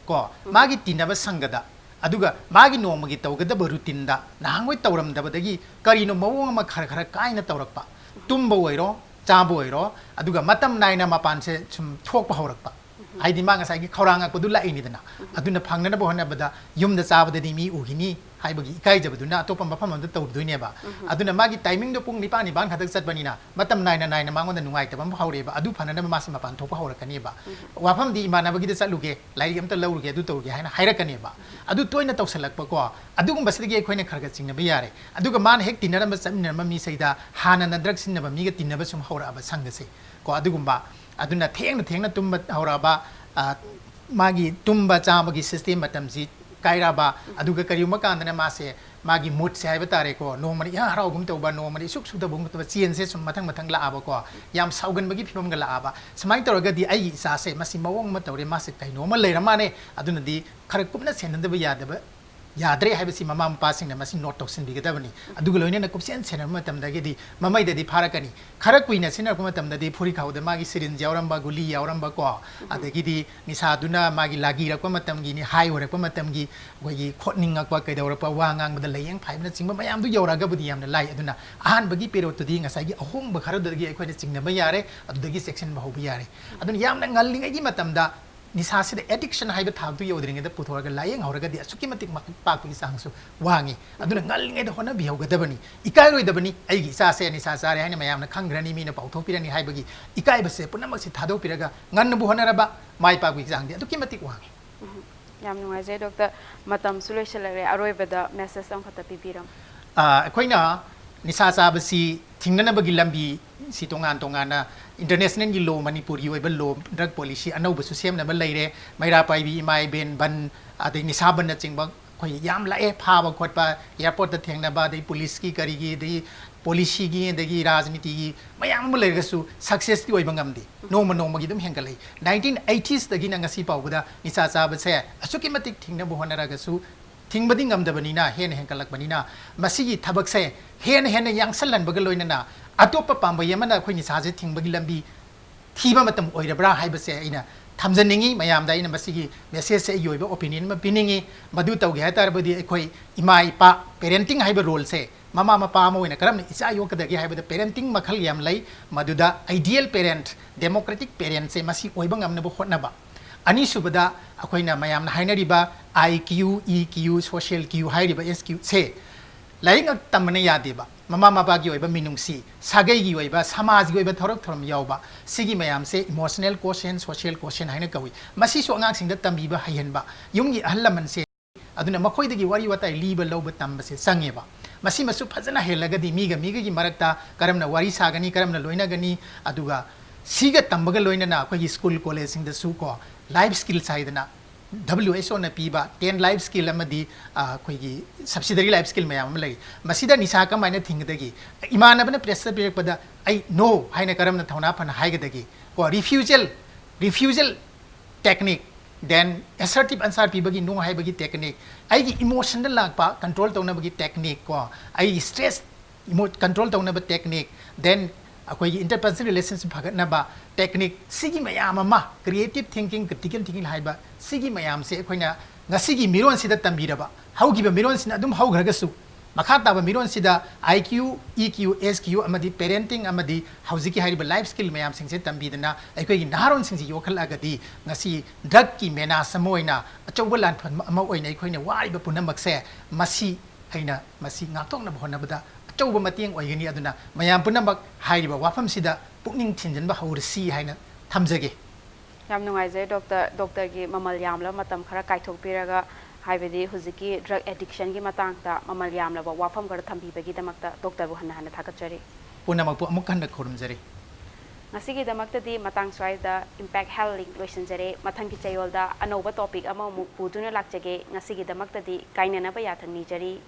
ꯀꯣ, ꯎꯝ꯫ ꯃꯥꯒꯤ ꯇꯤꯟꯅꯕ ꯁꯪꯒꯗ, ꯑꯗꯨꯒ ꯃꯥꯒꯤ ꯅꯣꯡꯃꯒꯤ ꯇꯧꯒꯗꯕ routine ꯗ ꯅꯍꯥꯟꯋꯥꯏ ꯇꯧꯔꯝꯗꯕꯗꯒꯤ ꯀꯔꯤꯅꯣ ꯃꯑꯣꯡ ꯑꯃ ꯈꯔ ꯈꯔ ꯀꯥꯏꯅ ꯇꯧꯔꯛꯄ, ꯇꯨꯝꯕ ꯑꯣꯏꯔꯣ, ꯆꯥꯕ ꯑꯣꯏꯔꯣ, ꯑꯗꯨꯒ ꯃꯇꯝ ꯅꯥꯏꯅ ꯃꯄꯥꯟꯁꯦ ꯁꯨꯝ ꯊꯣꯛꯄ ꯍꯧꯔꯛꯄ꯫ ꯎꯝ꯫ ꯍꯥꯏꯗꯤ ꯃꯥ ꯉꯁꯥꯏꯒꯤ ꯈꯧꯔꯥꯡꯉꯛꯄꯗꯨ ꯂꯥꯛꯏꯅꯤꯗꯅ꯫ ꯎꯝ꯫ ꯑꯗꯨꯅ ꯐꯪꯅꯅꯕ ꯍꯣꯠꯅꯕꯗ ꯌꯨꯝꯗ ꯆꯥꯕꯗꯗꯤ ꯃꯤ ꯎꯈꯤꯅꯤ ꯍꯥꯏꯕꯒꯤ ꯏꯀꯥꯏꯖꯕꯗꯨꯅ ꯑꯇꯣꯞꯄ ꯃꯐꯝ ꯑꯃꯗ ꯇꯧꯔꯨꯗꯣꯏꯅꯦꯕ꯫ ꯎꯝ꯫ ꯑꯗꯨꯅ ꯃꯥꯒꯤ timing ꯗꯣ ꯄꯨꯡ ꯅꯤꯄꯥꯟ, ꯅꯤꯄꯥꯟ ꯈꯛꯇ ꯆꯠꯄꯅꯤꯅ, ꯃꯇꯝ ꯅꯥꯏꯅ ꯅꯥꯏꯅ ꯃꯉꯣꯟꯗ ꯅꯨꯡꯉꯥꯏꯇꯕ ꯑꯃ ꯍꯧꯔꯛꯑꯦꯕ꯫ ꯑꯗꯨ ꯐꯅꯅꯕ ꯃꯥꯁꯦ ꯃꯄꯥꯟ ꯊꯣꯛꯄ ꯍꯧꯔꯛꯀꯅꯦꯕ꯫ ꯎꯝ꯫ ꯋꯥꯐꯝꯗꯤ ꯏꯃꯥꯟꯅꯕꯒꯤꯗ ꯆꯠꯂꯨꯒꯦ, ꯂꯥꯏꯔꯤꯛ ꯑꯝꯇ ꯂꯧꯔꯨꯒꯦ, ꯑꯗꯨ ꯇꯧꯔꯨꯒꯦ ꯍꯥꯏꯅ ꯍꯥꯏꯔꯛꯀꯅꯦꯕ꯫ ꯑꯗꯨ ꯇꯣꯏꯅ ꯇꯧꯁꯜꯂꯛꯄꯀꯣ, ꯑꯗꯨꯒꯨꯝꯕꯁꯤꯗꯒꯤ ꯑꯩꯈꯣꯏꯅ ꯈꯔ ꯈꯔ ꯆꯤꯡꯅꯕ ꯌꯥꯔꯦ꯫ ꯑꯗꯨꯒ ꯃꯥꯅ ꯍꯦꯛ ꯇꯤꯟꯅꯔꯝꯕ, ꯆꯠꯃꯤꯟꯅꯔꯝꯕ ꯃꯤꯁꯤꯗ ꯍꯥꯟꯅꯅ drug ꯁꯤꯖꯤꯟꯅꯕ ꯃꯤꯒ ꯇꯤꯟꯅꯕ ꯁꯨꯝ ꯍꯧꯔꯛꯑꯕ ꯁꯪꯒꯁꯦ ꯀꯣ, ꯑꯗꯨꯒꯨꯝꯕ꯫ ꯑꯗꯨꯅ ꯊꯦꯡꯅ ꯊꯦꯡꯅ ꯇꯨꯝꯕ ꯍꯧꯔꯛꯑꯕ, ꯑ, ꯃꯥꯒꯤ ꯇꯨꯝꯕ ꯆꯥꯕꯒꯤ system ꯃꯇꯝꯁꯤ ꯀꯥꯏꯔꯛꯑꯕ, ꯑꯗꯨꯒ ꯀꯔꯤꯒꯨꯝꯕ ꯀꯥꯟꯗꯅ ꯃꯥꯁꯦ ꯃꯥꯒꯤ mood ꯁꯦ ꯍꯥꯏꯕ ꯇꯥꯔꯦꯀꯣ, ꯅꯣꯡꯃꯅ ꯏꯍꯥ ꯍꯔꯥꯎꯒꯨꯝ ꯇꯧꯕ, ꯅꯣꯡꯃꯅ ꯏꯁꯨꯛ ꯁꯨꯗꯕꯒꯨꯝ ꯇꯧꯕ, change ꯁꯦ ꯁꯨꯝ ꯃꯊꯪ ꯃꯊꯪ ꯂꯥꯛꯑꯕꯀꯣ, ꯌꯥꯝ ꯁꯥꯎꯒꯟꯕꯒꯤ ꯐꯤꯕꯝꯒ ꯂꯥꯛꯑꯕ, ꯁꯨꯃꯥꯏꯅ ꯇꯧꯔꯒꯗꯤ ꯑꯩꯒꯤ ꯏꯆꯥꯁꯦ ꯃꯁꯤ ꯃꯑꯣꯡ ꯑꯃ ꯇꯧꯔꯦ, ꯃꯥꯁꯦ ꯀꯩꯅꯣꯝꯃ ꯂꯩꯔ ꯃꯥꯅꯦ, ꯑꯗꯨꯅꯗꯤ ꯈꯔ ꯀꯨꯞꯅ ꯁꯦꯟꯅꯗꯕ ꯌꯥꯗꯕ ꯌꯥꯗ꯭ꯔꯦ ꯍꯥꯏꯕꯁꯤ ꯃꯃꯥ ꯃꯄꯥꯁꯤꯡꯅ ꯃꯁꯤ ꯅꯣꯠ ꯇꯧꯁꯤꯟꯕꯤꯒꯗꯕꯅꯤ꯫ ꯑꯗꯨꯒ ꯂꯣꯏꯅꯅ ꯀꯨꯞꯁꯦꯟ ꯁꯦꯟꯅꯕ ꯃꯇꯝꯗꯒꯤꯗꯤ ꯃꯃꯩꯗꯗꯤ ꯐꯥꯔꯛꯀꯅꯤ꯫ ꯈꯔ ꯀꯨꯏꯅ ꯁꯤꯖꯤꯟꯅꯔꯛꯄ ꯃꯇꯝꯗꯗꯤ ꯐꯨꯔꯤꯠ ꯈꯥꯎꯗ ꯃꯥꯒꯤ ꯁꯤꯔꯤꯟꯖ ꯌꯥꯎꯔꯝꯕ, ꯒꯨꯂꯤ ꯌꯥꯎꯔꯝꯕ ꯀꯣ, ꯑꯗꯒꯤꯗꯤ ꯅꯤꯁꯥꯗꯨꯅ ꯃꯥꯒꯤ ꯂꯥꯒꯤꯔꯛꯄ ꯃꯇꯝꯒꯤꯅꯤ, ꯍꯥꯏ ꯑꯣꯏꯔꯛꯄ ꯃꯇꯝꯒꯤ ꯑꯩꯈꯣꯏꯒꯤ ꯈꯣꯠꯅꯤꯡꯉꯛꯄ, ꯀꯩꯗꯧꯔꯛꯄ, ꯋꯥ ꯉꯥꯡꯕꯗ ꯂꯥꯏꯌꯦꯡ ꯐꯥꯏꯕꯅꯆꯤꯡꯕ ꯃꯌꯥꯝꯗꯨ ꯌꯧꯔꯛꯑꯒꯕꯨꯗꯤ ꯌꯥꯝꯅ ꯂꯥꯏ꯫ ꯑꯗꯨꯅ ꯑꯍꯥꯟꯕꯒꯤ ꯄꯦꯔꯣꯠꯇꯨꯗꯤ ꯉꯁꯥꯏꯒꯤ ꯑꯍꯣꯡꯕ ꯈꯔꯗꯨꯗꯒꯤ ꯑꯩꯈꯣꯏꯅ ꯆꯤꯡꯅꯕ ꯌꯥꯔꯦ, ꯑꯗꯨꯗꯒꯤ ꯆꯦꯛꯁꯤꯟꯕ ꯍꯧꯕ ꯌꯥꯔꯦ꯫ ꯑꯗꯨꯅ ꯌꯥꯝꯅ ꯉꯜꯂꯤꯉꯩꯒꯤ ꯃꯇꯝꯗ ꯅꯤꯁꯥꯁꯤꯗ ꯑꯦꯗꯤꯛꯁꯟ ꯍꯥꯏꯕ ꯊꯥꯛꯇꯨ ꯌꯧꯗ꯭ꯔꯤꯉꯩꯗ ꯄꯨꯊꯣꯔꯒ ꯂꯥꯏꯌꯦꯡꯍꯧꯔꯒꯗꯤ ꯑꯁꯨꯛꯀꯤ ꯃꯇꯤꯛ ꯃꯥꯏ ꯄꯥꯛꯄꯒꯤ ꯆꯥꯡꯁꯨ ꯋꯥꯡꯉꯤ꯫ ꯑꯗꯨꯅ ꯉꯜꯂꯤꯉꯩꯗ ꯍꯣꯠꯅꯕꯤꯍꯧꯒꯗꯕꯅꯤ꯫ ꯏꯀꯥꯏꯔꯣꯏꯗꯕꯅꯤ, ꯑꯩꯒꯤ ꯏꯆꯥꯁꯦ ꯅꯤꯁꯥ ꯆꯥꯔꯦ ꯍꯥꯏꯅ ꯃꯌꯥꯝꯅ ꯈꯪꯈ꯭ꯔꯅꯤ, ꯃꯤꯅ ꯄꯥꯎꯊꯣꯛꯄꯤꯔꯅꯤ ꯍꯥꯏꯕꯒꯤ ꯏꯀꯥꯏꯕꯁꯦ ꯄꯨꯝꯅꯃꯛꯁꯦ ꯊꯥꯗꯣꯛꯄꯤꯔꯒ ꯉꯟꯅꯕꯨ ꯍꯣꯠꯅꯔꯕ ꯃꯥꯏ ꯄꯥꯛꯄꯒꯤ ꯆꯥꯡꯗꯤ ꯑꯗꯨꯛꯀꯤ ꯃꯇꯤꯛ ꯋꯥꯡꯉꯤ꯫ ꯎꯝ, ꯌꯥꯝ ꯅꯨꯡꯉꯥꯏꯖꯩ ꯗꯣꯛꯇꯔ꯫ ꯃꯇꯝꯁꯨ ꯂꯣꯏꯁꯤꯜꯂꯛꯂꯦ, ꯑꯔꯣꯏꯕꯗ ꯃꯦꯁꯦꯖ ꯑꯃꯈꯛꯇ ꯄꯤꯕꯤꯔꯝꯃꯨ꯫ ꯑ, ꯑꯩꯈꯣꯏꯅ ꯅꯤꯁꯥ ꯆꯥꯕꯁꯤ ꯊꯤꯡꯅꯅꯕꯒꯤ ꯂꯝꯕꯤ ꯁꯤ ꯇꯣꯉꯥꯟ ꯇꯣꯉꯥꯟꯅ ꯏꯟꯇꯔꯅꯦꯁꯅꯦꯜꯒꯤ ꯂꯣ, ꯃꯅꯤꯄꯨꯔꯒꯤ ꯑꯣꯏꯕ ꯂꯣ, ꯗ꯭ꯔꯒ ꯄꯣꯂꯤꯁꯤ ꯑꯅꯧꯕꯁꯨ ꯁꯦꯝꯅꯕ ꯂꯩꯔꯦ꯫ ꯃꯩꯔꯥ ꯄꯥꯏꯕꯤ, ꯏꯃꯥ ꯏꯕꯦꯟ ꯕꯟ, ꯑꯗꯩ ꯅꯤꯁꯥ ꯕꯟꯅꯆꯤꯡꯕ ꯑꯩꯈꯣꯏ ꯌꯥꯝ ꯂꯥꯛꯑꯦ, ꯐꯥꯕ ꯈꯣꯠꯄ, ꯑꯦꯌꯥꯔꯄꯣꯔꯠꯇ ꯊꯦꯡꯅꯕ, ꯑꯗꯩ ꯄꯨꯂꯤꯁꯀꯤ ꯀꯔꯤꯒꯤ, ꯑꯗꯩ ꯄꯣꯂꯤꯁꯤꯒꯤ, ꯑꯗꯒꯤ ꯔꯥꯖꯅꯤꯇꯤꯒꯤ ꯃꯌꯥꯝ ꯑꯃ ꯂꯩꯔꯒꯁꯨ ꯁꯛꯁꯦꯁꯇꯤ ꯑꯣꯏꯕ ꯉꯝꯗꯦ꯫ ꯅꯣꯡꯃ ꯅꯣꯡꯃꯒꯤ ꯑꯗꯨꯝ ꯍꯦꯟꯒꯠꯂꯛꯏ꯫ ꯅꯥꯏꯟꯇꯤꯟ ꯑꯩꯇꯤꯁꯇꯒꯤꯅ ꯉꯁꯤ ꯐꯥꯎꯕꯗ ꯅꯤꯁꯥ ꯆꯥꯕꯁꯦ ꯑꯁꯨꯛꯀꯤ ꯃꯇꯤꯛ ꯊꯤꯡꯅꯕ ꯍꯣꯠꯅꯔꯒꯁꯨ ꯊꯤꯡꯕꯗꯤ ꯉꯝꯗꯕꯅꯤꯅ, ꯍꯦꯟꯅ ꯍꯦꯟꯒꯠꯂꯛꯄꯅꯤꯅ, ꯃꯁꯤꯒꯤ ꯊꯕꯛꯁꯦ ꯍꯦꯟꯅ ꯍꯦꯟꯅ ꯌꯥꯡꯁꯜꯍꯟꯕꯒ ꯂꯣꯏꯅꯅ ꯑꯇꯣꯞꯄ ꯄꯥꯝꯕꯩ ꯑꯃꯅ ꯑꯩꯈꯣꯏ ꯅꯤꯁꯥꯁꯦ ꯊꯤꯡꯕꯒꯤ ꯂꯝꯕꯤ ꯊꯤꯕ ꯃꯇꯝ ꯑꯣꯏꯔꯕ꯭ꯔꯥ ꯍꯥꯏꯕꯁꯦ ꯑꯩꯅ ꯊꯝꯖꯅꯤꯡꯉꯤ꯫ ꯃꯌꯥꯝꯗ ꯑꯩꯅ ꯃꯁꯤꯒꯤ ꯃꯦꯁꯦꯖꯁꯦ ꯑꯩꯒꯤ ꯑꯣꯏꯕ ꯑꯣꯄꯤꯅꯤꯌꯟ ꯑꯃ ꯄꯤꯅꯤꯡꯉꯤ꯫ ꯃꯗꯨ ꯇꯧꯒꯦ ꯍꯥꯏ ꯇꯥꯔꯕꯗꯤ ꯑꯩꯈꯣꯏ ꯏꯃꯥ ꯏꯄꯥ, ꯄꯦꯔꯦꯟꯇꯤꯡ ꯍꯥꯏꯕ ꯔꯣꯜꯁꯦ, ꯃꯃꯥ ꯃꯄꯥ ꯑꯃ ꯑꯣꯏꯅ ꯀꯔꯝꯅ ꯏꯆꯥ ꯌꯣꯛꯀꯗꯒꯦ ꯍꯥꯏꯕꯗ ꯄꯦꯔꯦꯟꯇꯤꯡ ꯃꯈꯜ ꯌꯥꯝ ꯂꯩ꯫ ꯃꯗꯨꯗ ꯑꯥꯏꯗꯤꯌꯦꯜ ꯄꯦꯔꯦꯟꯠ, ꯗꯦꯃꯣꯀ꯭ꯔꯦꯇꯤꯛ ꯄꯦꯔꯦꯟꯠꯁꯦ ꯃꯁꯤ ꯑꯣꯏꯕ ꯉꯝꯅꯕ ꯍꯣꯠꯅꯕ꯫ ꯑꯅꯤꯁꯨꯕꯗ ꯑꯩꯈꯣꯏꯅ ꯃꯌꯥꯝꯅ ꯍꯥꯏꯅꯔꯤꯕ ꯑꯥꯏ Q, E Q, social Q ꯍꯥꯏꯔꯤꯕ ꯑꯦꯁ ꯀ꯭ꯌꯨꯁꯦ ꯂꯥꯏꯔꯤꯛ ꯉꯥꯛ ꯇꯝꯕꯅ ꯌꯥꯗꯦꯕ꯫ ꯃꯃꯥ ꯃꯄꯥꯒꯤ ꯑꯣꯏꯕ ꯃꯤꯅꯨꯡꯁꯤ, ꯁꯥꯒꯩꯒꯤ ꯑꯣꯏꯕ, ꯁꯃꯥꯖꯒꯤ ꯑꯣꯏꯕ ꯊꯧꯔꯛ ꯊꯧꯔꯝ ꯌꯥꯎꯕ, ꯁꯤꯒꯤ ꯃꯌꯥꯝꯁꯦ ꯏꯃꯣꯁꯅꯦꯜ ꯀꯣꯁꯦꯟ, ꯁꯣꯁꯤꯌꯦꯜ ꯀꯣꯁꯦꯟ ꯍꯥꯏꯅ ꯀꯧꯏ꯫ ꯃꯁꯤꯁꯨ ꯑꯉꯥꯡꯁꯤꯡꯗ ꯇꯝꯕꯤꯕ ꯍꯩꯍꯟꯕ꯫ ꯌꯨꯝꯒꯤ ꯑꯍꯜ ꯂꯃꯟꯁꯦ, ꯑꯗꯨꯅ ꯃꯈꯣꯏꯗꯒꯤ ꯋꯥꯔꯤ ꯋꯥꯇꯥꯏ ꯂꯤꯕ ꯂꯧꯕ ꯇꯝꯕꯁꯦ ꯆꯪꯉꯦꯕ꯫ ꯃꯁꯤꯃꯁꯨ ꯐꯖꯅ ꯍꯩꯍꯜꯂꯒꯗꯤ ꯃꯤꯒ ꯃꯤꯒꯒꯤ ꯃꯔꯛꯇ ꯀꯔꯝꯅ ꯋꯥꯔꯤ ꯁꯥꯒꯅꯤ, ꯀꯔꯝꯅ ꯂꯣꯏꯅꯒꯅꯤ, ꯑꯗꯨꯒ ꯁꯤꯒ ꯇꯝꯕꯒ ꯂꯣꯏꯅꯅ ꯑꯩꯈꯣꯏꯒꯤ ꯁ꯭ꯀꯨꯜ ꯀꯣꯂꯦꯖꯁꯤꯡꯗꯁꯨ ꯀꯣ, ꯂꯥꯏꯐ ꯁ꯭ꯀꯤꯜꯁ ꯍꯥꯏꯗꯅ ꯗꯕ꯭ꯂꯤꯎ ꯑꯩꯆ ꯑꯣꯅ ꯄꯤꯕ ꯇꯦꯟ ꯂꯥꯏꯐ ꯁ꯭ꯀꯤꯜ ꯑꯃꯗꯤ, ꯑ, ꯑꯩꯈꯣꯏꯒꯤ ꯁꯕꯁꯤꯗꯔꯤ ꯂꯥꯏꯐ ꯁ꯭ꯀꯤꯜ ꯃꯌꯥꯝ ꯑꯃ ꯂꯩ꯫ ꯃꯁꯤꯗ ꯅꯤꯁꯥ ꯀꯃꯥꯏꯅ ꯊꯤꯡꯒꯗꯒꯦ? ꯏꯃꯥꯟꯅꯕꯅ ꯄ꯭ꯔꯦꯁꯔ ꯄꯤꯔꯛꯄꯗ ꯑꯩ "ꯅꯣ" ꯍꯥꯏꯅ ꯀꯔꯝꯅ ꯊꯧꯅꯥ ꯐꯅ ꯍꯥꯏꯒꯗꯒꯦ? ꯀꯣ, ꯔꯤꯐ꯭ꯌꯨꯖꯦꯜ, ꯔꯤꯐ꯭ꯌꯨꯖꯦꯜ ꯇꯦꯛꯅꯤꯛ, Then assertive answer ꯄꯤꯕꯒꯤ no ꯍꯥꯏꯕꯒꯤ technique, ꯑꯩꯒꯤ emotionꯗ ꯂꯥꯛꯄ control ꯇꯧꯅꯕꯒꯤ technique ꯀꯣ, ꯑꯩꯒꯤ stress control ꯇꯧꯅꯕ technique, then ꯑꯩꯈꯣꯏꯒꯤ interpersonal relationship ꯐꯒꯠꯅꯕ technique, ꯁꯤꯒꯤ ꯃꯌꯥꯝ ꯑꯃ creative thinking, critical thinking ꯍꯥꯏꯕ ꯁꯤꯒꯤ ꯃꯌꯥꯝꯁꯦ ꯑꯩꯈꯣꯏꯅ ꯉꯁꯤꯒꯤ ꯃꯤꯔꯣꯟꯁꯤꯗ ꯇꯝꯕꯤꯔꯕ, ꯍꯧꯈꯤꯕ ꯃꯤꯔꯣꯟꯁꯤꯅ ꯑꯗꯨꯝ ꯍꯧꯈ꯭ꯔꯒꯁꯨ ꯃꯈꯥ ꯇꯥꯕ ꯃꯤꯔꯣꯟꯁꯤꯗ I Q, E Q, S Q ꯑꯃꯗꯤ parenting ꯑꯃꯗꯤ ꯍꯧꯖꯤꯛꯀꯤ ꯍꯥꯏꯔꯤꯕ life skill ꯃꯌꯥꯝꯁꯤꯡꯁꯦ ꯇꯝꯕꯤꯗꯅ ꯑꯩꯈꯣꯏꯒꯤ ꯅꯍꯥꯔꯣꯟꯁꯤꯡꯁꯤ ꯌꯣꯛꯈꯠꯂꯛꯑꯒꯗꯤ ꯉꯁꯤ drugꯀꯤ menace ꯑꯃ ꯑꯣꯏꯅ, ꯑꯆꯧꯕ ꯂꯥꯟꯐꯝ ꯑꯃ ꯑꯣꯏꯅ ꯑꯩꯈꯣꯏꯅ ꯋꯥꯔꯤꯕ ꯄꯨꯝꯅꯃꯛꯁꯦ ꯃꯁꯤ ꯑꯩꯅ ꯃꯁꯤ ꯉꯥꯛꯊꯣꯛꯅꯕ ꯍꯣꯠꯅꯕꯗ ꯑꯆꯧꯕ ꯃꯇꯦꯡ ꯑꯣꯏꯒꯅꯤ꯫ ꯑꯗꯨꯅ ꯃꯌꯥꯝ ꯄꯨꯝꯅꯃꯛ ꯍꯥꯏꯔꯤꯕ ꯋꯥꯐꯝꯁꯤꯗ ꯄꯨꯛꯅꯤꯡ ꯊꯤꯟꯖꯤꯟꯕ ꯍꯧꯔꯁꯤ ꯍꯥꯏꯅ ꯊꯝꯖꯒꯦ꯫ ꯌꯥꯝ ꯅꯨꯡꯉꯥꯏꯖꯩ doctor, doctorꯒꯤ ꯃꯃꯜ ꯌꯥꯝꯂꯕ ꯃꯇꯝ ꯈꯔ ꯀꯥꯏꯊꯣꯛꯄꯤꯔꯒ, ꯍꯥꯏꯕꯗꯤ ꯍꯧꯖꯤꯛꯀꯤ drug addictionꯒꯤ ꯃꯇꯥꯡꯗ ꯃꯃꯜ ꯌꯥꯝꯂꯕ ꯋꯥꯐꯝ ꯈꯔ ꯊꯝꯕꯤꯕꯒꯤꯗꯃꯛꯇ doctorꯕꯨ ꯍꯟꯅ ꯍꯟꯅ ꯊꯥꯒꯠꯆꯔꯤ꯫ ꯄꯨꯝꯅꯃꯛꯄꯨ ꯑꯃꯨꯛ ꯍꯟꯅ ꯈꯨꯔꯨꯝꯖꯔꯤ꯫ ꯉꯁꯤꯒꯤꯗꯃꯛꯇꯗꯤ ꯃꯇꯥꯡ ꯁ꯭ꯋꯥꯏꯗ Impact Health Link ꯂꯣꯏꯁꯤꯟꯖꯔꯦ꯫ ꯃꯊꯪꯒꯤ ꯆꯌꯣꯜꯗ ꯑꯅꯧꯕ topic ꯑꯃꯃꯨꯛ ꯄꯨꯗꯨꯅ ꯂꯥꯛꯆꯒꯦ꯫ ꯉꯁꯤꯒꯤꯗꯃꯛꯇꯗꯤ ꯀꯥꯏꯅꯅꯕ ꯌꯥꯊꯪ ꯅꯤꯖꯔꯤ꯫